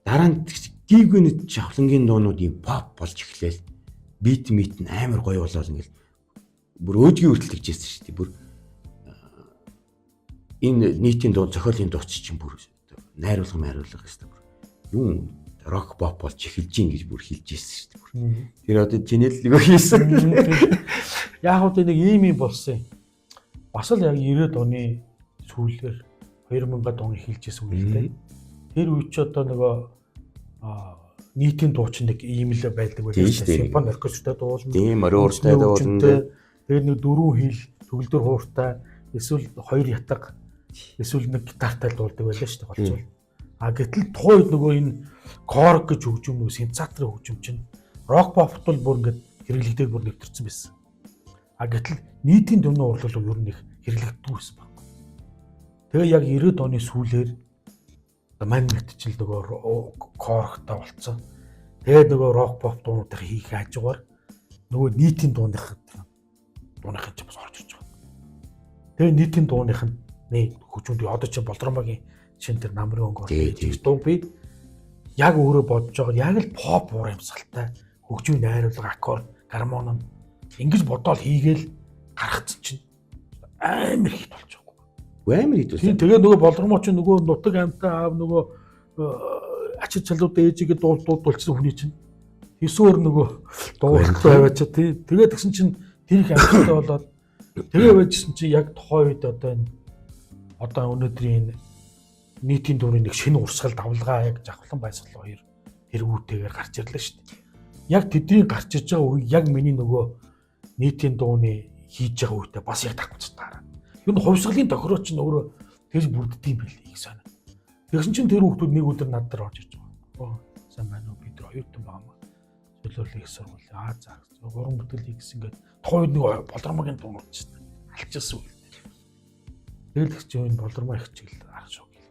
дараа нь гийгүй нэг Жавхлангийн дуунууд юм pop болж эхлээл. Бит мит нь амар гоё болоод ингээл бүр өөдгийн хүртэл тэгжсэн шүү дээ. Бүр энэ нийтийн дуу зохиолын дууч чинь бүр найруулга майруулга гэсэн бүр юм рок pop болж эхэлж гин гэж бүр хэлж ирсэн шүү дээ. Бүр. Тэр одоо чинэл нэг хийсэн. Яг одоо нэг ийм юм болсон юм. Бас л яг 90-ад оны сүүлээр 2000-ад он эхэлж исэн үе л дээ. Тэр үе чи одоо нөгөө нийтийн дуучин нэг ийм л байдаг байлаа. Симфони оркестртэй дуулна. Тийм, морин ууртай дуулна. Тэр нэг дөрвөн хил, төгөлдөр хууртай, эсвэл хоёр ятга, эсвэл нэг гитартай дуулдаг байлаа шүү дээ голцвол. А гэтэл тухайн үед нөгөө энэ корг гэж хөгжим нөгөө синтезаторын хөгжим чинь рок попт бол бүр ингээд хэрэглэгдээд бүр нэвтэрсэн байсан. А гэтэл нийтийн дүмний урлал ер нь их хэрэглэгддэг байсан байхгүй. Тэгээ яг 90-ад оны сүүлээр мань мэтчил нөгөө корхтой болцсон. Тэгээд нөгөө рок поп дуунуудыг хийх хажуугаар нөгөө нийтийн дууных ч бас орж ирж байгаа. Тэгээ нийтийн дууных нь хөгжмөд одоо чи Болдромогийн шин тэр намрын өнгө орж дуу би яг өөрөө бодож байгаа яг л поп уур амьсгалтай хөгжмийн найруулга аккорд гармон нь ингэж бодоол хийгээл гаргацсан чинь амар хит болж байгаа. Амар хит болсон. Тэгээ нөгөө Болдромоо чинь нөгөө нутаг амтаа аав нөгөө ачид чалуудаа ээжигээ дуулдуулчихсан хүний чинь 9-өөр нөгөө дуулалтай аваачаа тий. Тэгээ тэгсэн чинь тэр их амжилттай болоод тэгээ байжсэн чинь яг тухайн үед одоо энэ одоо өнөөдрийн энэ нийтийн дүрийн нэг шинэ урсгал давлгаа яг Жавхлан Баясгал хоёр тэргүүтэйгээр гарч ирлээ шүү дээ. Яг тэдний гарч иж байгаа үе яг миний нөгөө нийтийн дууны хийж байгаа үедээ бас яг дагцтаараа. Юу н хувьсгалын тохироо чинь өөрөө тэгж бүрддэм билээ их сонио. Тэгсэн чинь тэр хүүхдүүд нэг өдөр над дээр орж ирж байгаа. Сайн байна уу? Бид нар оюутан байгаа маа. Солиорлын их сургууль. Аа за. Гурван бүтгэл хийгсэн ингээд тухайн үед нэг Болдромогийн дуу орж ирсэн. Алчилсан үе. Тэгэл их чинь энэ Болдромоо их чиглэл арга шүү гэл.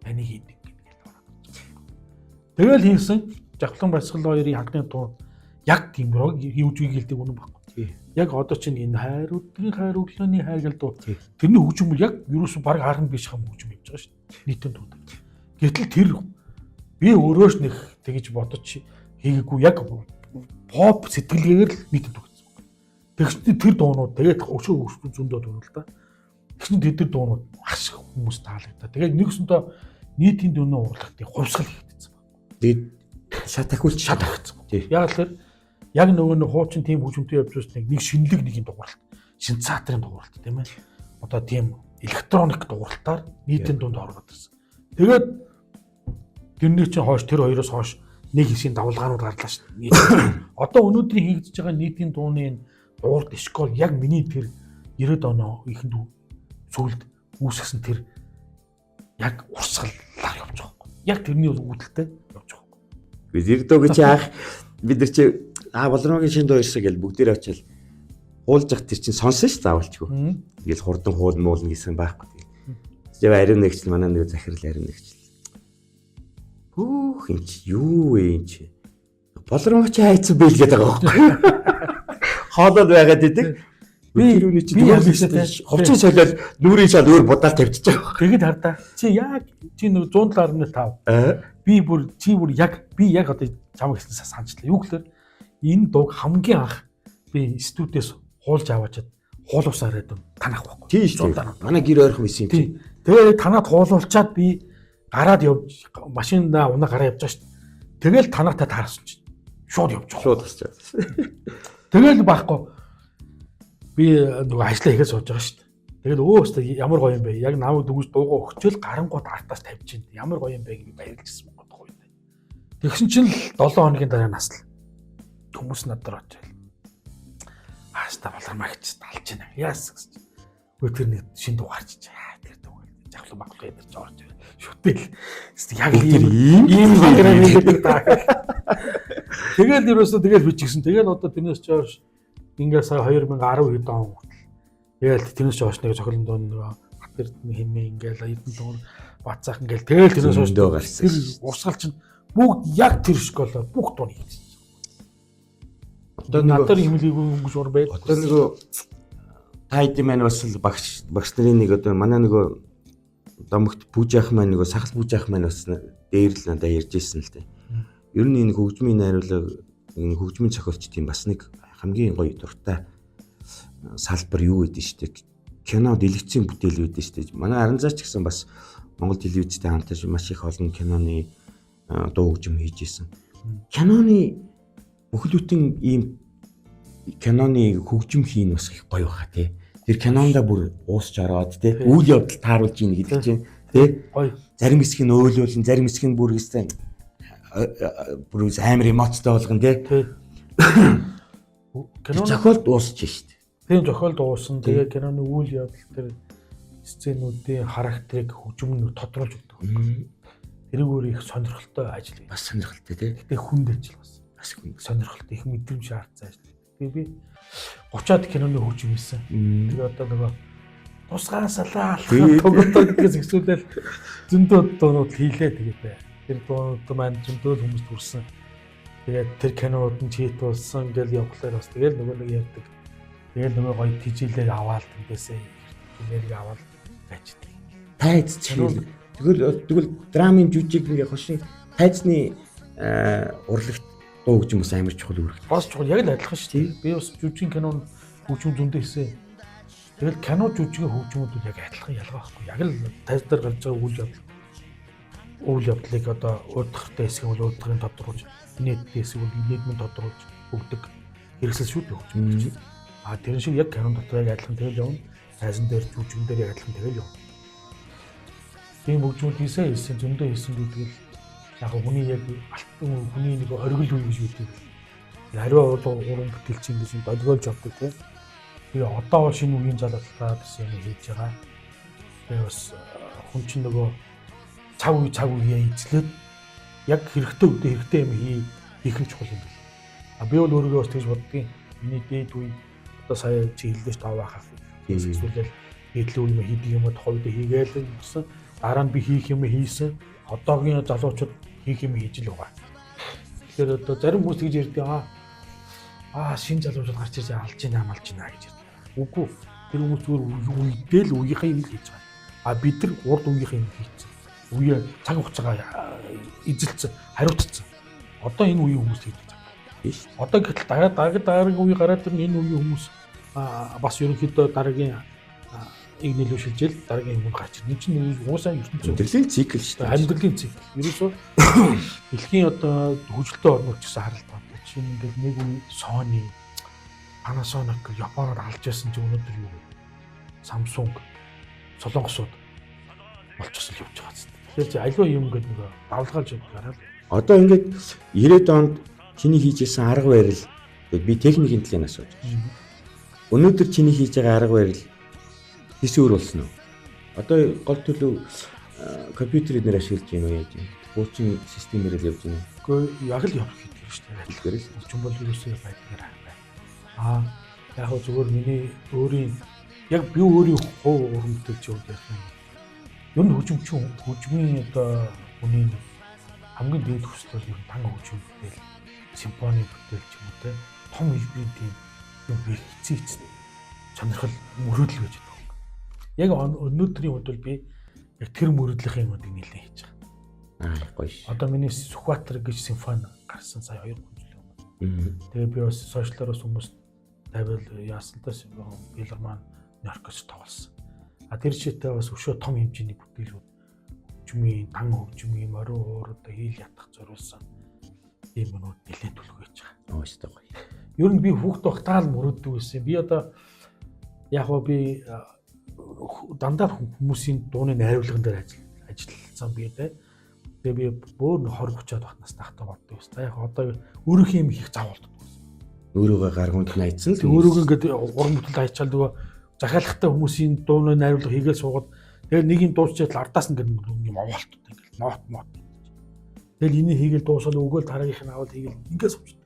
Таныг хийдэг гэдэг л ороод. Тэгэл хийсэн. Жавхлан Баясгал хоёрын ханхны дуу яг тийм рог юу ч гэлдэг үнэн байхгүй. Яг одоо чинь энэ хайр өдрийн хайр өглөөний хайр гэл дуу. Тэрний хөгжим яг ерөөсөө баг харна биш хам хөгжим явж байгаа шүү дээ. Нийтийн дуу. Гэтэл тэр би өөрөө ч нэг тэгж бодож хийгээгүй яг поп сэтгэлгээгээр л нийтийн дуу гэсэн. Тэгсэн тэр дуунууд тэгээд өшөө зөндөө дуунууд л да. Тэгсэн тэд тэр дуунууд маш их хүмүүс таалагдаа. Тэгээд нэгсэндээ нийтийн дууны урлагт хувьсгал хийгдсэн байна. Тэгээд шат ахиулч шат ахицсан. Яг л яг нөгөө нэг хуучин тийм хөгжмөнтэй явж байсан нэг шинэлэг нэг юм дууралт, синтезаторын дууралт тийм ээ. Одоо тийм электроник дууралтаар нийтийн дунд ороод ирсэн. Тэгээд тэрний чинь хойш тэр хоёроос хойш нэг хэсгийн давлгаанууд гарлаа шүү дээ. Одоо өнөөдрийн хийгдэж байгаа нийтийн дууны энэ дууралт школ яг миний тэр 90-ад оны ихэнд сүүлд үүсгэсэн тэр яг урсгалаар явж байгаа байхгүй. Яг тэрний үүдэлтэй явж байгаа байхгүй. Би 90-ад гэж яах бид нар чи Болдромогийн шинэ дуу ирсэн гэл бүгдээр очил хуулж явах тэр чинь сонсон ш заавалчгүй. Тэгэл хурдан хуул муулна гэсэн байхгүй. Тэгээ ариун нэгчл манай нэг захирал ариун нэгчл. Хөөх эн чи юу вэ эн чи? Болдромоо чи хайцсан бэл гэдэг байгаа байхгүй. Хоолоод байгаад идэг. Би тэр үний чи хувцас солиод нүрийн шал өөр будаал тавьчихж байгаа. Тэгэд хардаа. Чи яг чи нэг 107.5. Би бүр чи бүр яг би яг одоо чамаг хэлсэн санчлаа. Юу гэхээр энэ дууг хамгийн анх би студиэс хуулж аваачаад хуулуусаар байдаг танах байхгүй. Тийм шүү дээ. Манай гэр ойрхон байсан юм чи. Тэгээд танаад хуулуулчаад би гараад явж машиндаа унаа гараа явж байгаа шүү дээ. Тэгэл танаатай таарсан чинь шууд явж байгаа. Шууд гарч. Тэгэл байхгүй. Би нөгөө ажлаа хийгээд сууж байгаа шүү дээ. Тэгэл өөстөө ямар гоё юм бэ? Яг намайг дөнгөж дуугаа өгчөөл гарангууд артаас тавьж чинь. Ямар гоё юм бэ гэж баярлжсэн юм гоё. Тэгсэн чинь л 7 хоногийн дараа наслаа. Хүмүүс над дээр очив. Ааста Болдромоо гэж талж байна. Яасан гэж. Үгүй тэр нэг шин дуу гарч ичээ. Тэр дуу Жавхлан баглаа ядаж орж ирээ. Шүтэл. Яг ийм гэдэг та. Тэгэл ерөөсөө тэгэл бичигсэн. Тэгэл одоо тэрнээс ч хойш ингээ сая 2010 хэд он хүртэл. Тэгэл тэрнээс ч хойш нэг зохиолын дуу нөгөө Батэрдэн хэмээ ингээл Эрдэнэ дуу Бацаах ингээл тэгэл тэрнээс хойш гарсан. Тэр урсгал чинь бүгд яг тэр школоор бүх дууны хийсэн. Одоо надаар хэмлээгүй өнгөж ур байл. Одоо нөгөө та хэдийн маань бас л багш нарын нэг одоо манай нөгөө домогт Пүүжаах маань нөгөө сахал Пүүжаах маань бас дээр л надад ярьж ирсэн л дээ. Ер нь энэ хөгжмийн найруулга энэ хөгжмийн зохиолчдын бас нэг хамгийн гоё дуртай салбар юу гэдэг нь шүү дээ. Кино дэлгэцийн бүтээл гэдэг нь шүү дээ. Манай Аранзаач гэсэн бас Монгол телевизтэй хамтарч маш их олон киноны дуу хөгжим хийж исэн. Киноны бүхэл бүтэн ийм киноны хөгжим хийн бас их гоё баха тий. Тэр кинонда бүр уусч ороод тий үйл явдал тааруулж ийн гэдэг чинь тий. Гоё. Зарим хэсэг нь өөлөөлн, зарим хэсэг нь бүр гэсэн бүр амар эмоцтой болгон тий. Кино зохиол дуусч шít. Тийм зохиол дуусна. Тэгээ киноны үйл явдал тэр сценүүдийн характерыг хөгжим нь тодруулж өгдөг. Тэрийг өөр их сонирхолтой ажил. Бас сонирхолтой тий. Гэтэ хүнд ажил бас. Бас хүнд. Сонирхолтой их мэдрэмж шаардсан ажил. Тэгээ би 30-аад киноны хөгжим хийсэн. Тэгээ одоо нөгөө Тусгай салаа алхах тогтоо гэдгээс ихсүүлэл зөндөө дуунууд хийлээ тэгээд тэр дуунууд маань зөндөө хүмүүс төрсэн. Тэгээд тэр кинонууд нь чит болсон ингээл явхлаар бас тэгэл нөгөө нэг ярьдаг. Тэгэл нөгөө гоё тижээлээ аваал тэндээсээ энерги аваал байждаг. Тайз чиглэл. Тэгвэл драмын жүжиг ингээ хошин тайзны урлагт дуу гэж юм бас амар чухал үүрэгтэй. Бас чухал яг л адилхан шүү дээ. Би бас жүжигэн кинонд хөгжим зөндөө хийсэн. Тэгэл кино жүжигийн хөгжмүүд бол яг адилхан ялгаа байхгүй. Яг л тайз дээр гарч байгаа үйл явдлыг одоо уудахтай хэсэг бол уудахын тодруулж, нийтдээ хэсэг бол нийгмийн тодруулж өгдөг хэрэгсэл шүү дээ хөгжим. А тэрэн шиг яг кинон дотор яг адилхан тэгэл явна. Тайзан дээр жүжигэн дээр яг адилхан тэгэл явна. Тийм хөгжмүүд хийсэн зөндөө хийсэн гэдэг л яг хүний яг алтан хүний нэг оргил үе гэж үүдэг. Хариу урлаг уран бүтээлч юм биш долгиолж явдаг тийм. Тэгээ одоо бол шинэ үеийн залуудтай бас юм хийж байгаа. Тэгээ бас хүн чинь нөгөө цаг үеэ эзлээд яг хэрэгтэй үедээ хэрэгтэй юм хийх нь чухал юм байна. А би бол өөрийгөө бас тэгж боддгийн. Миний дээд үе одоо сая чи хэллээ ш тав байхаас эсвэл дээдлийн үе юм хийдэг юм тухайн үедээ хийгээл гэсэн. Дараа нь би хийх юм хийсэн. Одоогийн залуучууд хийх юм хийж л байгаа. Тэгэхээр одоо зарим хүмүүс тэгж ярьдаг аа шинэ залуучууд гарч ирж алж гинэ амалж гинэ гэж ярьдаг. Үгүй тэр хүмүүс зүгээр үедээ л үеийнхээ юм хийж байгаа. А бид нар урд үеийнхээ юм хийцэн. Үе цаг хугацаагаа эзэлсэн, хариуцсан. Одоо энэ үеийн хүмүүс хийдэг цаг. Тийм шүү. Одоо гэтэл дараагийн үе гараад ирнэ энэ үеийн хүмүүс бас ерөнхийдөө дараагийн иг нэлүү шилжээл дараагийн юм гарч ирнэ. Энэ чинь уусаа ертөнцийн амьдралын цикл шүү дээ. Амьдралын цикл. Ерөөсөө дэлхийн одоо хөгжилтэй орнууд ч гэсэн харалт байна. Жишээ нь ингээл нэг үе Sony, Panasonic Японоор алж байсан чинь өнөөдөр юу вэ? Samsung, Солонгосууд болчихсон л явж байгаа зү. Тэгэхээр чи аливаа юм ингээд нэг давлгаалж явахаараа л. Одоо ингээд 90-ад онд чиний хийж исэн арга барил би техникийн талыг асууж байна. Өнөөдөр чиний хийж байгаа арга барил хэс өөр болсон уу? Одоо гол төлөв компьютерээр нэр ашиглаж байна уу яаж юм? Хуучин системээр л явж байна уу? Үгүй яг л явах гэдэг шүү дээ. Хэлгээр л. Хөгжим бол ерөөсөө байдгаар байна. Аа яг хөө зүгээр миний өөрийн яг би өөрийн хувь уран бүтээлч юу ярих юм. Ер нь хөгжмийн одоо хүний хамгийн дээд хүсэл бол ер нь дан хөгжим бүтээл, симфони бүтээл ч юм уу те. Том хэлбэрийн тийм юм хийх хэцүү сонирхол мөрөөдөл гэж байдаг. Яг өнөөдрийн хувьд бол би яг тэр мөрөөдлийн юмнуудыг нэлээд хийж байгаа. Аа гоё ш. Одоо миний Сүхбаатар гэж симфони гарсан сая 2 жилийн өмнө. Тэгээ би бас сошиалаар бас хүмүүс тавиал яасан та Филармоны оркестр тоглосон. А тэр чигтээ бас өшөө том хэмжээний бүтээлүүд хөгжмийн, дан хөгжмийн, морин уур одоо хийл ятгах зориулсан ийм юмнууд нэлээд түлхэж байгаа. Оо өстой гоё. Ер нь би хүүхд байхдаа л мөрөөддөг байсан. Би одоо яг гоо би дандаа хүмүүсийн дууны найруулган дээр ажилласан би тэ. Тэгээ би бөөр 20 30-аад байх настай хатаа боддог байсан. За яг одоо өөрийнхөө юм хийх зав болдог байсан. Өөрөөгөө гаргуунд нь айцсан л. Өөрөөгөө ингээд гурван бүтэл хайчаал нөгөө захиалгатай хүмүүсийн дууны найруулга хийгээл суугаад тэгэл нэг юм дуусчаад л ардаас ингээд юм овоолттой ингээд нот. Тэгэл энийг хийгээл дуусаад өгөөл дараагийнх нь аваад хийгээл ингээд суучдаг.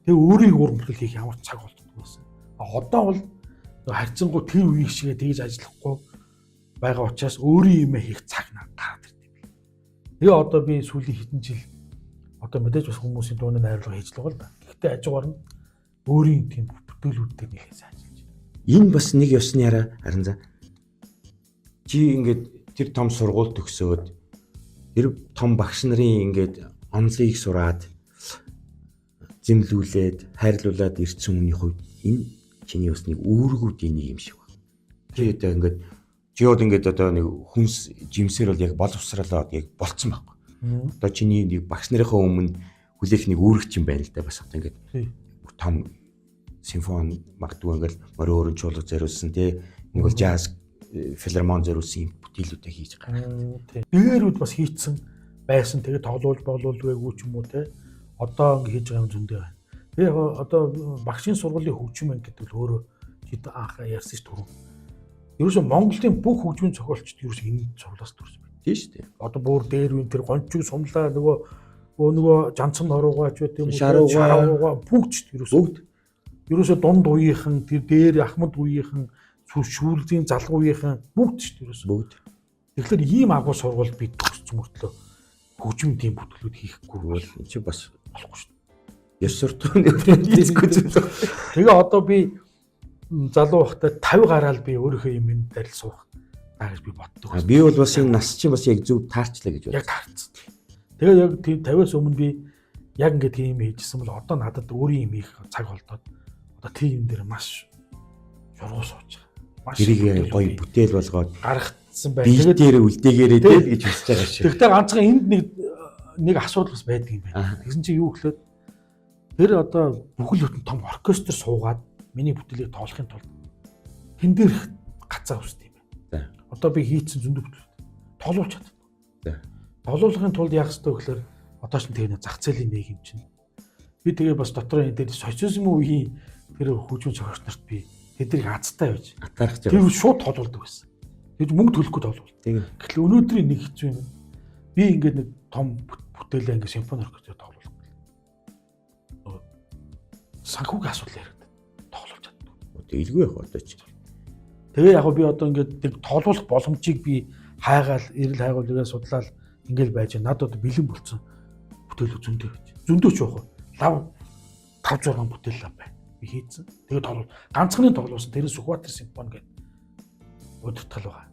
Тэгээ өөрийн гурван бүтэл хийх ямар цаг болдог байсан. А одоо бол харьцангуй тэр үеийн шигээ тэгж ажиллахгүй байгаа учраас өөрийн юмээ хийх цаг гараад ирд юм байна. Тэгээ одоо би сүүлийн хэдэн жил одоо мэдээж бас хүмүүсийн дууны найруулга хийж л байгаа л да. Гэхдээ хажуугаар нь өөрийн тийм бүтээлүүдтэй нэлээд сайн ажиллаж байна. Энэ бас нэг ёсны яриа харин за. Чи ингээд тэр том сургууль төгсөөд тэр том багш нарын ингээд онлыг сураад зэмлүүлээд хайрлуулад ирсэн хүний хувьд энэ чиний бас нэг үүргүүдийн нэг юм шиг байна. Чи одоо ингээд чи бол ингээд одоо нэг хүнс жимсээр бол яг боловсролоо яг болцсон байхгүй. Одоо чиний нэг багш нарынхаа өмнө хүлээх нэг үүрэг чинь байна л да бас одоо ингээд том симфони магадгүй ингээд морин өрөн чуулга зориулсан тий нэг бол жаз филармон зориулсан юм бүтээлүүдээ хийж гаргах. Тий. Дээрүүд бас хийцэн байсан тэгээ тоглуулж боглуулгүйгүй ч юм уу те. Одоо ингээд хийж байгаа юм зөндөө байна. Тэгээ яг одоо багшийн сургуулийн хөгжим гэдэг л өөрөө хэд анх ярьсан ш түрүү. Ерөөсөө Монголын бүх хөгжмийн зохиолчд ерөөсөө энэ сургуулиас төрсөн байна. Тийм шүү дээ. Одоо бүр дээр үн тэр гончиг сумлаа нөгөө жанцсан хоруугаа ч байт юм уу шаруугаа бүгд ч ерөөсөө бүгд ерөөсөө дунд үеийнхэн тэр дээр ахмад үеийнхэн Шүүрлийн залгуу үеийнхэн бүгд шүү дээ ерөөсөө. Бүгд. Тэгэхээр ийм агуу сургууль би төгссөн мөртлөө хөгжим тийм бүтээлүүд хийхгүй бол чи бас болохгүй шүү дээ. Ёс суртахуун диско зүйл. Тэгээ одоо би залуу байхдаа 50 гараал би өөрийнхөө юм энэ дээр л суух даа гэж би боддог. Би бол бас энэ нас чинь бас яг зөв таарчлаа гэж бодсон. Яг таарсан. Тэгээ яг тийм 50-аас өмнө би яг ингээд тийм юм хийжсэн бол одоо надад өөрийн юм хийх цаг болдоод одоо тийм юм дээр маш шургуу сууж байгаа. Маш тэрийг гоё бүтээл болгоод гаргацсан байна. Тэгээд дээр үлдээгээрээ дээ гэж хүсэж байгаа шүү. Тэгтээ ганцхан энд нэг асуудал бас байдаг юм байна. Тэгсэн чинь юу гэхлээр тэр одоо бүхэл бүтэн том оркестр суугаад миний бүтээлийг тоглохын тулд тэн дээрх гацаа үсдэг юм байна. Одоо би хийцэн зөндөө бүтээл тоглуулж чаддаг. Тоглуулахын тулд яах ёстой гэхлээр одоо ч тэгээ зах зээлийн нийгэм чинь. Би тэгээ бас дотор энэ дээр социализм үеийн тэр хөгжмөн зохиогч нарт би тэднийг азтай байж атаархаж байгаа. Тэр шууд тоглуулдаг байсан. Тэр мөнгө төлөхгүй тоглуул. Гэтэл өнөөдрийн нэг хэцүү юм. Би ингээд нэг том бүтээлээ ингээд симфони оркестрээр тоглуулах гэл. Санхүүгийн асуудал яригдана. Тоглуулж чаддаг. Тэгэлгүй яг одоо чи. Тэгээ яг би одоо ингээд нэг тоглуулах боломжийг би хайгаал, эрэл хайгуулгаа судлаад ингээд байж надад одоо бэлэн болцсон бүтээлүүд зөндөө байж. Зөндөө ч яах вэ? Лав 5 6 бүтээл лав байна. Би хийцэн. Тэгээ тоглуул. Ганцхны тоглуулсан. Тэр нь Сүхбаатар симфони гэдэг удирдгал байгаа.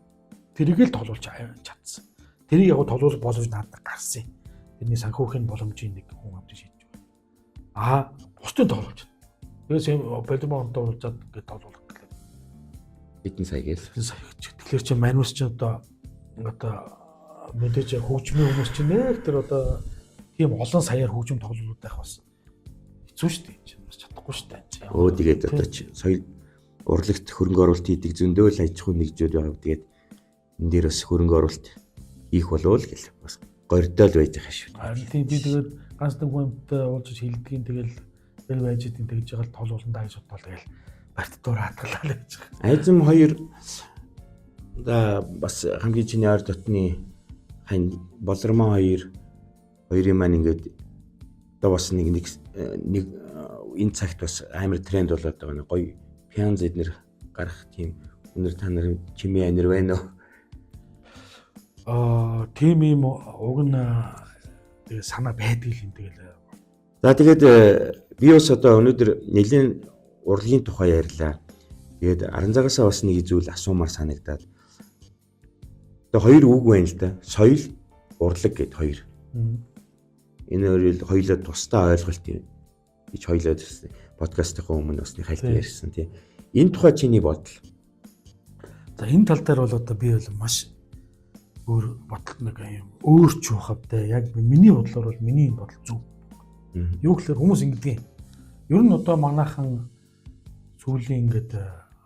Тэрийг л тоглуулж чадсан. Тэрийг яг тоглуулах боломж надад гарсан юм. Тэрний санхүүхийн боломжийг нэг хүн авч шийдэж байна. Аа, бусдын тоглуулж. Тэгээ Болимонтой уулзаад ингээд тоглуулах гэлээ. Хэдэн сая гээл. Хэдэн сая гэж. Тэгэхээр чи манус чи одоо мэдээж хөгжмийн хүмүүс чинь нэг тэр одоо тийм олон саяар хөгжим тоглуулдаг байх бас хэцүү шүү дээ. Чинь бас чадахгүй шүү дээ. Өө тэгээд одоо чи соёл урлагт хөрөнгө оруулалт хийдэг зөндөө л аж ахуй нэгжүүд байгаа. Тэгээд энэ дээр бас хөрөнгө оруулалт хийх болов л гэл бас гордол байж байгаа шүү. Харин тийм би тэгээд ганц нэг хүнтэй уулзаж хэлдгийн тэгэл бэл байж идэв тэгж байгаа л тоолуулан даа гэж бодлоо тэгэл барт дуур хатгалаа л гэж байгаа. Айзам хоёр да бас хамгийн чиний ойр дотны хань Болормон хоёрын маань ингээд одоо бас нэг энэ цагт бас амар тренд болоод байгаа нэг гоё пианз эднэр гарах тийм өнөр та нарын чимээ анир байна уу? Аа тийм юм уг нь тэгээ санаа байдаг юм тэгэл. За тэгээд би бас одоо өнөөдөр нэлээд урлагийн тухай ярьлаа. Тэгээд Аранзагаасаа бас нэг зүйл асуумар санагдаад. Одоо хоёр үг байна л да. Соёл, урлаг гэд хоёр. Энэ хоёрыг хоёулаа тусдаа ойлголт юм гэж хоёулаа подкастын өмнө бас нэг хальт ярьсан тий. Энэ тухай чиний бодол. За энэ тал дээр бол одоо би бол маш өөр бодол нэг юм өөр ч явах хэвтэй. Яг миний бодлоор бол миний энэ бодол зөв. Юу гэхээр хүмүүс ингэдэг юм. Ер нь одоо манайхан сүүлийн ингээд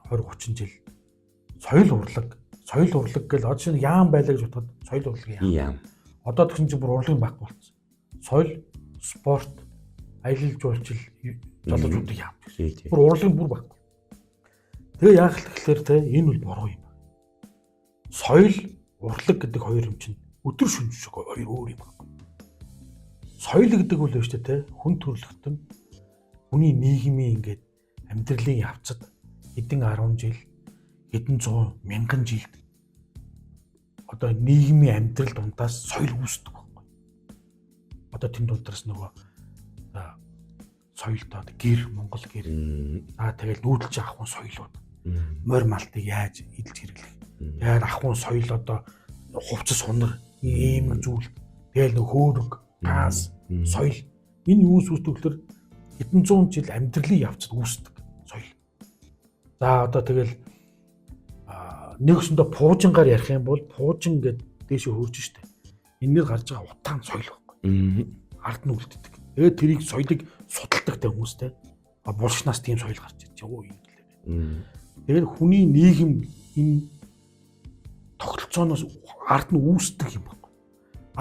20 30 жил соёл урлаг гэл одоо шинэ яам байлаа гэж бодоход соёл урлагийн яам. Одоо тэгсэн чинь бүр урлагийн байхгүй болсон. Соёл, спорт, аялал жуулчлал залуучуудыг яам. Бүр урлагийн бүр байхгүй. Тэгээ яах л гэхээр те энэ бол буруу юм. Соёл, урлаг гэдэг хоёр юм чинь өдөр шөнө шиг хоёр өөр юм байхгүй. Соёл гэдэг бол юу шүү дээ те хүн төрөлхтөн хүний нийгмийн ингээд амьдралын явцад хэдэн 10 жил, хэдэн зуун мянган жилд одоо нийгмийн амьдрал дундаас соёл үүсдэг байхгүй. Одоо тэн дундаас нөгөө соёлтой гэр, Монгол гэр. Аа тэгэл нүүдэлж авах хүн соёлууд. Морь малтыг яаж эдэлж хэрэглэх. Тэгээд авах хүн соёл одоо хувцас сунар, ийм зүйл. Тэгэл нөгөө хөөрөг, газ, соёл. Энэ юус үүсдэг гэхээр хэдэн зуун жил амьдралын явцад үүсдэг соёл. За одоо тэгэл нэг өсөндөө пуужингаар ярих юм бол пуужин гэд дээшээ хөрж штэ. Энээр гарч байгаа утаан соёл байхгүй. Ард нь үлддэг. Тэгээд тэрийг соёлыг судалдаг те хүмүүстэй. А булшнаас тийм соёл гарч ирж байгаа юм гэлээ. Тэгээд хүний нийгэм энэ тогтолцооноос ард нь үүсдэг юм байхгүй.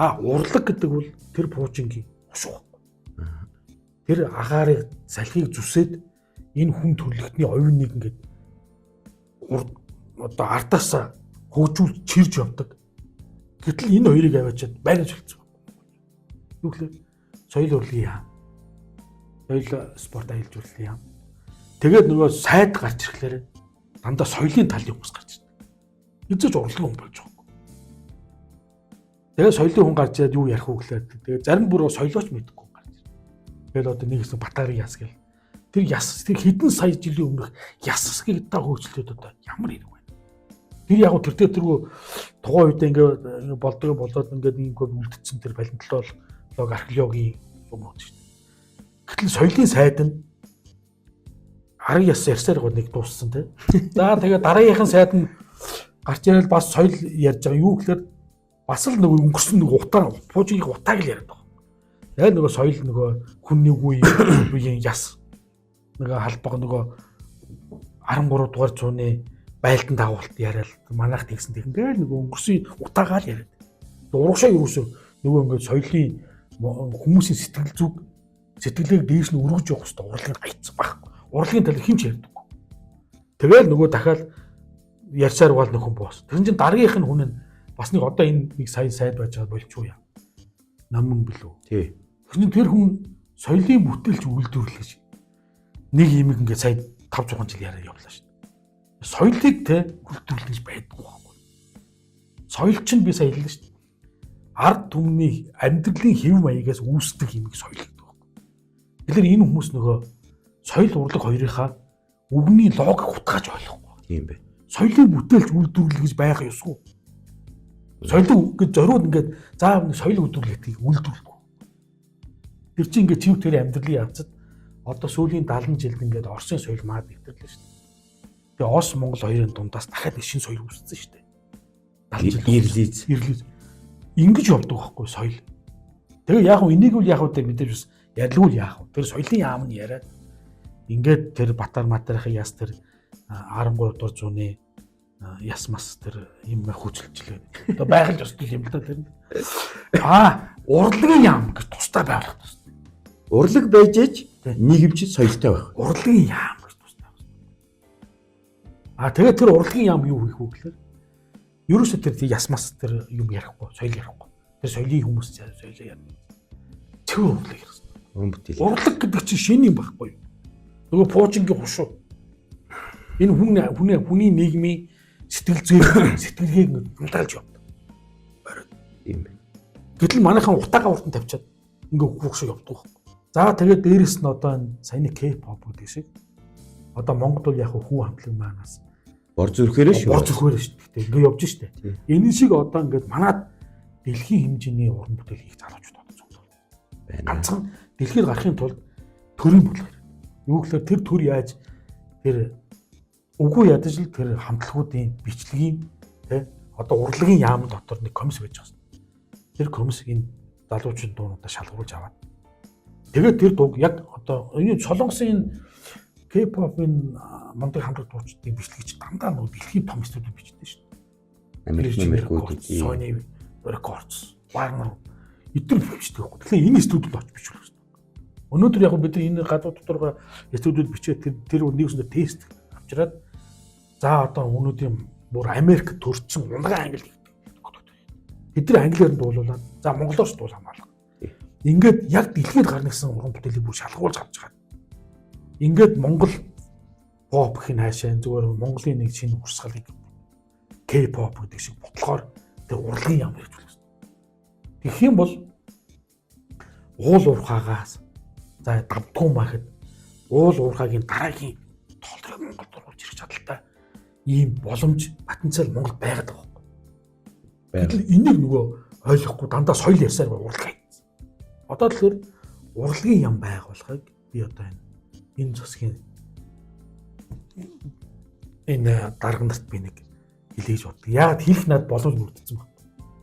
А урлаг гэдэг бол тэр пуужингийн хушуу байхгүй. Тэр агаарыг салхийг зүсээд энэ хүн төрөлхтний оюуныг ингээд одоо ардаасаа хөгжүүл чирж явдаг. Гэтэл энэ хоёрыг аваачаад байнга солилцсон. Юу гэхээр соёл урлагийн яам. Соёл спорт аялал жуулчлалын яам. Тэгээд нөгөө сайд гарч ирэхлээр Дандаа соёлын талын хүмүүс гарч ирдэг. Эзэж урлагийн хүн болж байгаа. Тэгээ соёлын хүн гарч ирээд юу ярих уу гэхлээр тэгээ зарим бүр соёлооч мэдэхгүй гарч ирдэг. Тэгэл одоо нэг хэсэг Батарын яс гэл. Тэр яс тэр хэдэн сая жилийн өмнөх яс хэсгийг та хөгжлөөд одоо ямар хэрэг байна. Тэр яг тэр дээр тэргүй тухайн үед ингээ болдог болоод ингээд нэг үлдсэн тэр палеонтолог археологийн юм уу шүү дээ. Гэтэл соёлын сайд нь арга яс ярьсаар гоо нэг дууссан тий. За тэгээ дараагийнхан сайд нь гарч ирэл бас соёл ярьж байгаа. Юу гэхээр бас л нөгөө өнгөрсөн нөгөө утаа пуужийн утааг л яриад байгаа. Яг нөгөө соёл нөгөө хүн нэг үеийн яс нөгөө халбага нөгөө 13 дугаар зууны байлдан дагуулт яриад манайх тэгсэн тэг ингээл нөгөө өнгөрсөн утаагаа л яриад. Урагшаа юусэн нөгөө ингээд соёлын хүмүүсийн сэтгэл зүг сэтгэлийг дээш нь өргөж явах хэрэгтэй урлагийг гайцсан байхгүй. Урлагийн талаар хинч ярьдаггүй. Тэгэл нөгөө дахиад ярьсаар угаал нөхөн боос. Тэр чинь дараагийнх нь хүн нь бас нэг одоо энэ нэг сая сайд байж байгаа болчихгүй яа. Наман билүү. Тий. Тэр чинь тэр хүн соёлын бүтээлч үйлдвэрлэж нэг юм ингээд сая 5 6 жил яриа явлаа шүү дээ. Соёлыг те үйлдвэрлэж байдгүй байхгүй. Соёл чинь би сая хэллээ шүү дээ. Ард түмний амьдралын хэв маягаас үүсдэг юм соёл гэдэг байхгүй. Тэгэхээр энэ хүмүүс нөгөө соёл урлаг хоёрынхаа үгний логик утгааж ойлгохгүй. Тийм бэ. Соёлын бүтээлч үйлдвэрлэл гэж байх ёсгүй. Соёлыг гэж зориуд ингээд заав нэг соёл үйлдвэрлэхийг үйлдвэрлэхгүй. Тэр чинь ингээд чив тэр амьдралын явцад одоо сүүлийн 70 жилд ингээд Оросын соёл маад нэвтрлээ шүү дээ. Тэгээ Орос Монгол хоёрын дундаас дахиад нэг шинэ соёл үүссэн шүү дээ. 70 жил ирлиз. Ингэж явдаг байхгүй соёл. Тэгээ яг нь энийг үл яг үү мэдээж бас ярьлгүй яах вэ? Тэр соёлын яам нь яриад ингээд тэр Батар Матархын яс тэр 13 дугаар зууны яс мас тэр юм хүчилжлээ. Одоо байгаль ёстой юм л да тэр. Аа, урлагийн яам гэж тусдаа байгуулах тусдаа. Урлаг байж ээж нийгэмч соёлтой байх. Урлагийн яам гэж тусдаа байх. Аа, тэгээд тэр урлагийн яам юу хийх вэ гэхээр ерөөсөө тэр яс мас тэр юм ярихгүй, соёл ярихгүй. Тэр соёлын хүмүүс соёлоо ярина. Цэвэр урлаг ярих хэрэгтэй. Уран бүтээл. Урлаг гэдэг чинь шинэ юм байхгүй юу? Нөгөө пуужингийн хушуу. Энэ хүн хүний нийгмийн сэтгэл зүйн сэтгэлгээг хангалтгаалж явдаг. Оройд. Тийм байна. Гэтэл манайхан утаагаа уртан тавьчаад ингээ хүүх шиг явдаг байхгүй. За тэгээд дээрэс нь одоо энэ саяны K-pop гэдэг шиг одоо Монгол бол яг хүү хамтлаг маанаас бор зүрхээрээ шүү. Бор зүрхээрээ шүү. Гэтэ ингээ явж штэ. Энэ шиг одоо ингээд манад дэлхийн хэмжээний уран бүтээл хийх залуучууд одоо зөндөө байна. Ганцхан дэлхийд гарахын тулд төрийн бодлого хэрэгтэй. Юу гэхээр тэр төр яаж тэр үгүй ядаж л тэр хамтлагуудын бичлэгийн тэ одоо урлагийн яам дотор нэг комисс байж байгаа юм. Тэр комисс энэ залуучуудын дуунуудаа шалгаруулж аваад тэгээд тэр дууг яг одоо энэ Солонгосын энэ K-pop-ын мундаг хамтлаг дуучдын бичлэг чинь дандаа нөгөө дэлхийн том студид бичдэг шүү дээ. Америкууд, Sony Records, Warner эдгээр бичдэг байхгүй. Тэгэхээр энэ студид очиж бичлэх хэрэгтэй. Өнөөдөр яг бид нар энэ гадуур доторгоо студид бичээд тэр нэгсэндээ тест авчираад за одоо өнөөдрийн бүр Америк төрсэн унгаа англи гэдэг. Тэд нар англиар нь дуулуулаад за монголоор ч дуулах хамгаалга. Ингээд яг дэлхийд гарна гэсэн уран бүтээлийг бүр шалгаруулж авч байгаа. Ингээд Монгол pop гэх нь хаашаа зүгээр Монголын нэг шинэ урсгалыг K-pop гэдэг шиг бодлохоор тэр урлагийн яам хийж болох. Тэгэх юм бол уул уурхаагаас за давтгүй махад уул уурхаагийн дараагийн тоолрыг Монголд оруулж ирэх чадaltaй ийм боломж потенциал Монголд байгаад байгаа байхгүй. Гэтэл энийг нөгөө ойлгохгүй дандаа соёл ярьсаар урлаг хийсэн. Одоо тэгэхээр урлагийн ям байгуулахыг би одоо энэ засгийн энэ дарга нарт би нэг хэлээж боддог. Яагаад хэлэх надад боломж бүрдсэн бэ?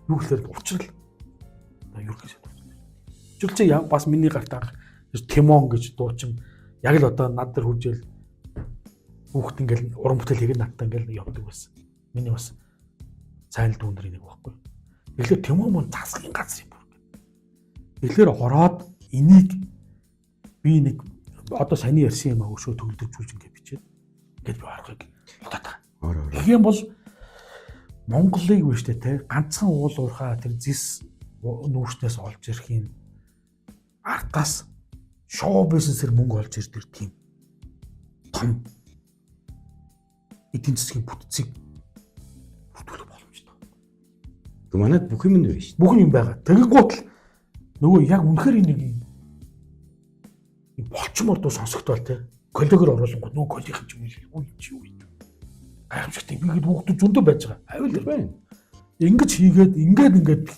Юу гэхээр учрал ерөнхий сайд. Учрал чи бас миний гарт анх Тимон гэж дуучин яг л одоо над дээр хүжээл хүүхэд ингээл уран бүтээл хийгээд надтай ингээл явдаг байсан. Миний бас сайн л дүүндрийн нэг байхгүй. Тэгэхээр Тимон мөн засгийн газар юм бүр. Тэгэхээр ороод энийг би нэг одоо саяны ярьсан юм өшөө төгөлдржүүлж ингээд бичээд ингээд би орохыг бодоод байгаа. Тэгэх юм бол Монголыг биш те ганцхан уул уурхаа тэр зис нүүрснээс олж ирэхийн ардаас шоу бизнесээр мөнгө олж ирдэг тийм том эдийн засгийн бүтцийг бүрдүүлэх боломжтой. Гэхдээ манайд бүх юм нь байна шүү. Бүх юм байгаа. Тэгэнгүүт л нөгөө яг үнэхээр нэг юм болчмор дуу сонсогдвол те коллегоор оруулангууд нөгөө коллег юм уу чи юу юм. Гайхамшигтай. Би гээд хүүхдүүд зөндөө байж байгаа. Авил байна. Ингэж хийгээд ингээд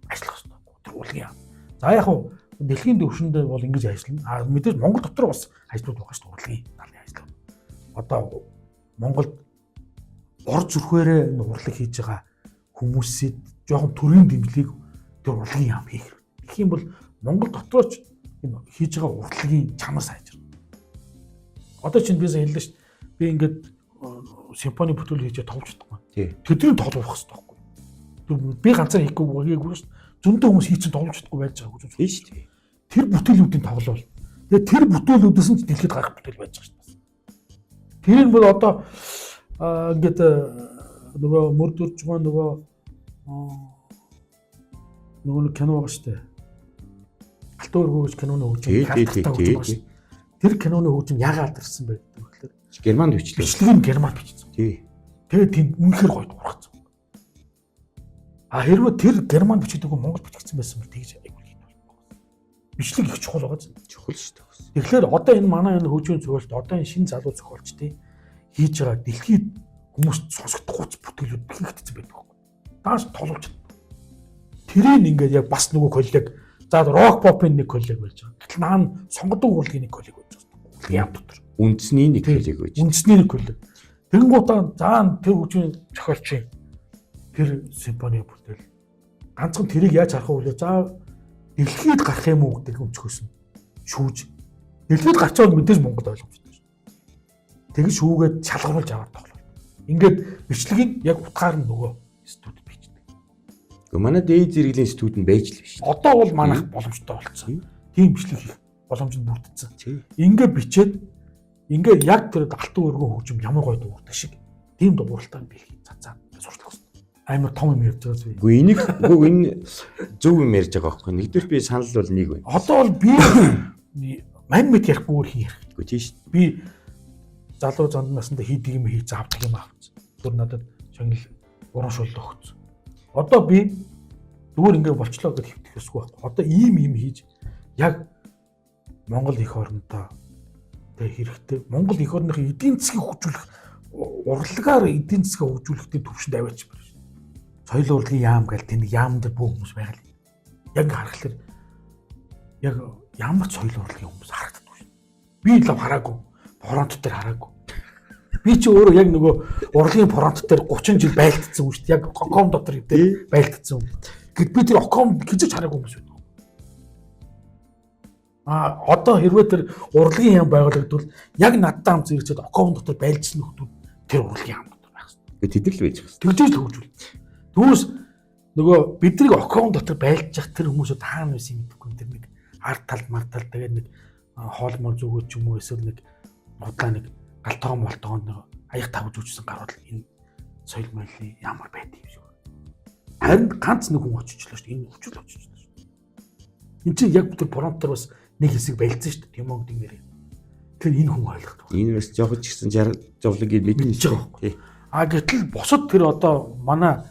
ажиллах хэрэгтэй. Тэр урлагийн яам. За яг хуу дэлхийн түвшинд бол ингэж ажиллана. А мэдээж Монгол дотор бас ажлууд байгаа шүү дээ. Урлагийн талын ажлууд. Одоо Монголд ор зүрхээрээ энэ урлаг хийж байгаа хүмүүсид жоохон төрийн дэмжлэгийг тэр урлагийн яам хийх хэрэгтэй. Тэгэх юм бол Монгол дотроо ч энэ хийж байгаа урлагийн чанар сайжирна. Одоо чинь би сая хэллээ шүү дээ. Би ингээд симфони бүтээл хийж тоглож чадахгүй. Тэдний тоглох хэрэгтэй байхгүй. Би ганцаар хийхгүй шүү дээ. Зөндөө хүмүүс хийж тоглож чадахгүй байж байгаа гэж Тийм шүү дээ. Тэр бүтээлүүдийн тоглоул. Тэгээд тэр бүтээлүүдээс нь дэлхийд гарах бүтээл байж байгаа шүү дээ. Тэр нь бол одоо ингээд нөгөө мөр дүрж байгаа нөгөө нэг кино байгаа шүү дээ. Алтан өргөө гэж киноны хөгжим. Тийм. Тэр киноны хөгжим яагаад алдарсан бэ гэдэг вэ? Германд бичлээ. Бичлэг нь германд бичсэн. Тий. Тэгээд тийм үнэхээр гоё дуурайсан. А хэрвээ тэр германд бичээдгүй Монгол бичигдсэн байсан бол тэгж айгүй хийх болно. Бичлэг их чухал байгаа зү. Чухал шүү дээ. Тэгэхээр одоо энэ манай энэ хөгжмийн зохиолт одоо энэ шинэ залуу зохиолчдын хийж байгаа дэлхийд хүмүүст сонсогдох гуц бүтээлүүд бэлэгдсэн байдаг байхгүй. Дааш толуулж чаддаг. Тэрийг ингээд яг бас нөгөө коллег за рок попын нэг коллег байж байгаа. Гэтэл наан сонгодог урлагийн нэг коллег байж байгаа. Яам дотор. Үндэсний нэг коллег байж. Үндэсний нэг коллег. Тэгэнгүүтээ заа тэр хөгжмийн зохиолчийн тэр симфони бүтээл ганцхан тэрийг яаж харах вэ? За дэлхийд гарах юм уу гэдэг өнцгөөс нь шүүж дэлхийд гарч байгаа мэдээж Монгол ойлгомжтой шүү. Тэгж шүүгээд шалгаруулж аваад тоглоо. Ингээд бичлэгийг яг утгаар нь нөгөө студид бичдэг. Гэхдээ манай дээд зэрэглэлийн студ нь байж л биш. Одоо бол манайх боломжтой болцсон. Тийм бичлэг хийх боломж нь бүрдсэн. Ингээд бичээд ингээд яг тэр алтан өргөн хөгжим ямар гоё дуугардаг шиг тийм дууралтай бэлхий цацаа сурчлах хэрэгтэй. Амар том юм ярьж байгаа зү. Үгүй энийг үгүй энэ зөв юм ярьж байгаа байхгүй. Нэгдүгээр би санал бол нэг байна. Одоо бол би мань мэд ярихгүй өөр хин ярих. Үгүй тийм шүү. Би залуу занд насанд хийдэг юм хийж авдаг юм авчихсан. Тэр надад шагнал урамшуул өгсөн. Одоо би зүгээр ингэ болчлоо гэж хэвтэх ёсгүй байхгүй. Одоо ийм юм хийж яг Монгол эх орондоо тэг хэрэгтэй. Монгол эх орныхын эдийн засгийг хөгжүүлэх урлагаар эдийн засгаа хөгжүүлэхдээ төвшөнд аваач байна. Соёл урлагийн яам гэл тэнд яам дээр бүх хүмүүс байгаа л. Яг харахаар яг ямар ч соёл урлагийн хүмүүс харагддаг шин. Би л хараагүй. Фронт дээр хараагүй. Би чи өөрөө яг нөгөө урлагийн фронт дээр 30 жил байлтцсан юм шүү дээ. Яг оком дотор хэвдээ байлтцсан юм. Гэт би тэр оком хизэж хараагүй хүмүүс байна. А одоо хэрвээ тэр урлагийн яам байгуулагдвал яг надтай хамт зэрэгцээд оком дотор байлжсан нөхдүүд тэр урлагийн яам дотор байх хэрэгтэй. Тэд нар л байж байгаа. Тэгжээж л хөгжүүл. Түүнээс нөгөө бидний оком дотор байлжих тэр хүмүүсүүд хаана байсан юм мэдэхгүй тэр нэг ард талд мар талд тэгээд нэг хоол мол зүгөө ч юм уу эсвэл нэг худлаа нэг галтгоон молтгоон нэг аяг тавж үжсэн гарвал энэ соёл моёлын ямар байд юм шиг. Харин ганц нэг хүн очичлоо шүү дээ. Энэ өвчл очичлоо шүү дээ. Энд чинь яг тэр фронт дээр бас нэг хэсэг байлцсан шүү дээ. Тэмог гэдэг нэрээ. Тэр энэ хүн ойлгодог. Энэ бас жоохож гисэн зовлонгийг мэднэ гэж байгаа байхгүй. А гэтэл бусад тэр одоо манай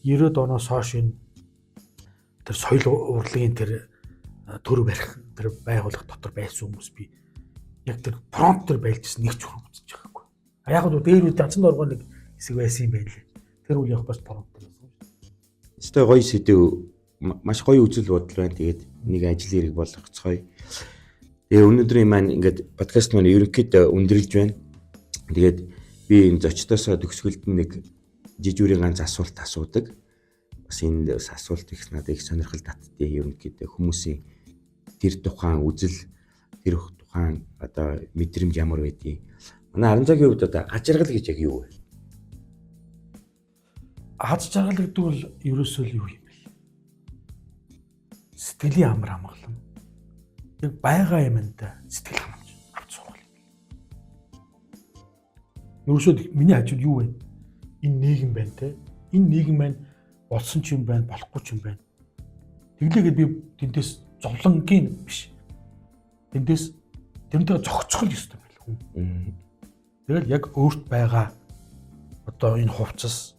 90-ад оноос хойш энэ тэр соёл урлагийн тэр төр барих тэр байгууллага дотор байсан хүмүүс би яг тэр фронт дээр байлжсэн нэг ч хүн үзэж байгаагүй. А яг нь дээр үе данцанд оргоо нэг хэсэг байсан юм байна лээ. Тэр үе яг бас фронт дээр байсан шүү дээ. Өстой гоё сэдв маш гоё үзэл бодол байна. Тэгээд нэг ажил хэрэг болгоцгоё. Тэгээ өнөөдрийн маань ингээд подкаст маань ерөнхийдөө өндөрлж байна. Тэгээд би энэ зочдоосоо төгсгөлд нэг жижүүрийн ганц асуулт асуудаг. Бас энэ бас асуулт их надад их сонирхол татдیں۔ Ерөнхийдөө хүмүүсийн тэр тухайн үзэл, тэр тухайн одоо мэдрэмж ямар байдгийг. Манай Аранзагийн хувьд одоо аз жаргал гэж яг юу вэ? Аз жаргал гэдэг бол ерөөсөө л юу юм бэ? Сэтгэлийн амар амгалан. Яг байгаа юмд сэтгэл ханамж авч суух юм. Ерөөсөө миний хажууд юу вэ? Энэ нийгэм байна те. Энэ нийгэм маань болсон ч юм байна, болохгүй ч юм байна. Тэглээгээд би тэндээс зовлонгийн биш. Тэндээс тэрнтэйгээ зохицох л ёстой байл хүн. Тэгэл яг өөрт байгаа Одоо энэ хувцас,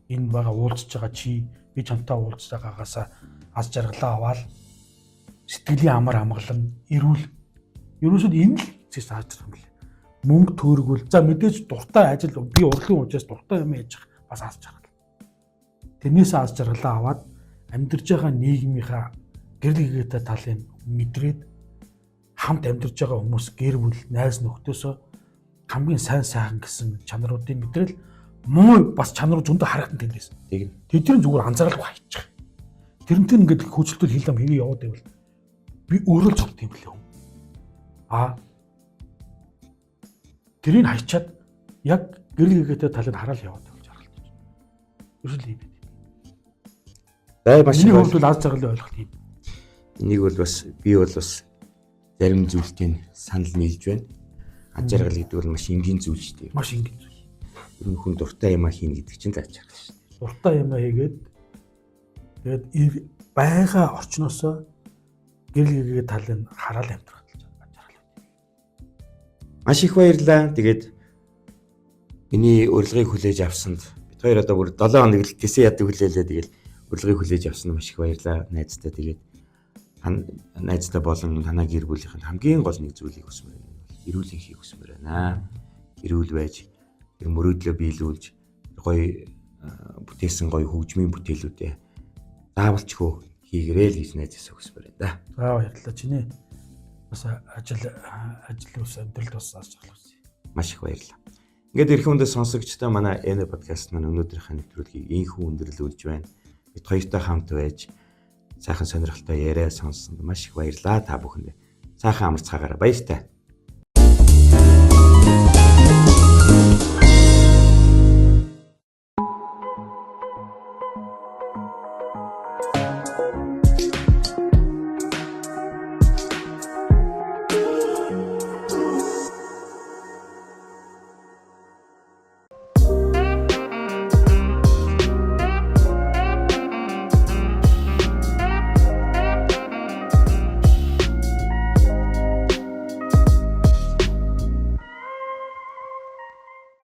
энэ байгаа уулзж байгаа чи, би чамтай уулзж байгаагаасаа аз жаргалаа аваад сэтгэлийн амар амгалан, эрүүл, ерөөсөө энэ л зэс аз жаргал юм лээ. Мөнгө төргөл, за мэдээж дуртай ажил, би урлагийн учраас дуртай юм яаж бас аз жаргал. Тэрнээс аз жаргалаа аваад амьдарч байгаа нийгмийнхаа гэрэл гэгээтэй талыг мэдрээд хамт амьдарч байгаа хүмүүс, гэр бүл, найз нөхдөсөө хамгийн сайн сайхан гэсэн чанаруудын мэдрэл, муу бас чанар зөндөө харагдан тэндээс. Тэгнь. Тэдний зүгээр анзааралгүй хайчих. Тэрнтэй ингээд хөгжилтөл хил ам хийгээ яваад байвал би өөрөө л цогт юм лээ хүн. А тэрийг хайчаад яг гэрэл гэгээтэй талыг хараад яваад байвал жаргалтай. Ерөөсөө юм байна. За маш Миний их хувьд бол аз жаргалын ойлголт юм. Энийг бол бас би бол бас зарим зүйлтэй санал нийлж байна. Аз жаргал гэдэг бол маш энгийн зүйл шүү дээ. Маш энгийн зүйл. Ер нь хүн дуртай юмаа хийнэ гэдэг чинь л аз жаргал шүү дээ. Дуртай юмаа хийгээд тэгээд байгаа орчноосоо гэрэл гэгээ талыг хараад амьдрах л аз жаргал. Маш их баярлалаа. Тэгээд миний урилгыг хүлээж авсанд бид хоёр одоо бүр 7 хоног л тэсээ ядаг хүлээлээ. Тэгээд урилгыг хүлээж авсанд маш их баярлалаа. Найзтай тэгээд найзтай болон танаа гэр бүлийнх нь хамгийн гол нэг зүйлийг хүсмээр байна. Эрүүл энхийг хүсмээр байна. Эрүүл байж тэр мөрөөдлөө биелүүлж гоё бүтээсэн гоё хөгжмийн бүтээлүүдээ заавалчгүй хийгэрээ л гэж найзаас хүсмээр байна да. За баярлалаа. Чиний бас ажил ажил ус амьдралд бас аз жаргал хүсье. Маш их баярлалаа. Ингээд эрхэм хүндэт сонсогчдоо, манай Энэ подкаст маань өнөөдрийнхөө нэвтрүүлгийг ийнхүү өндөрлүүлж байна. Бид хоёртой хамт байж сайхан сонирхолтой яриа сонссонд маш их баярлалаа та бүхэндээ. Сайхан амарцгаагаарай. Баяртай.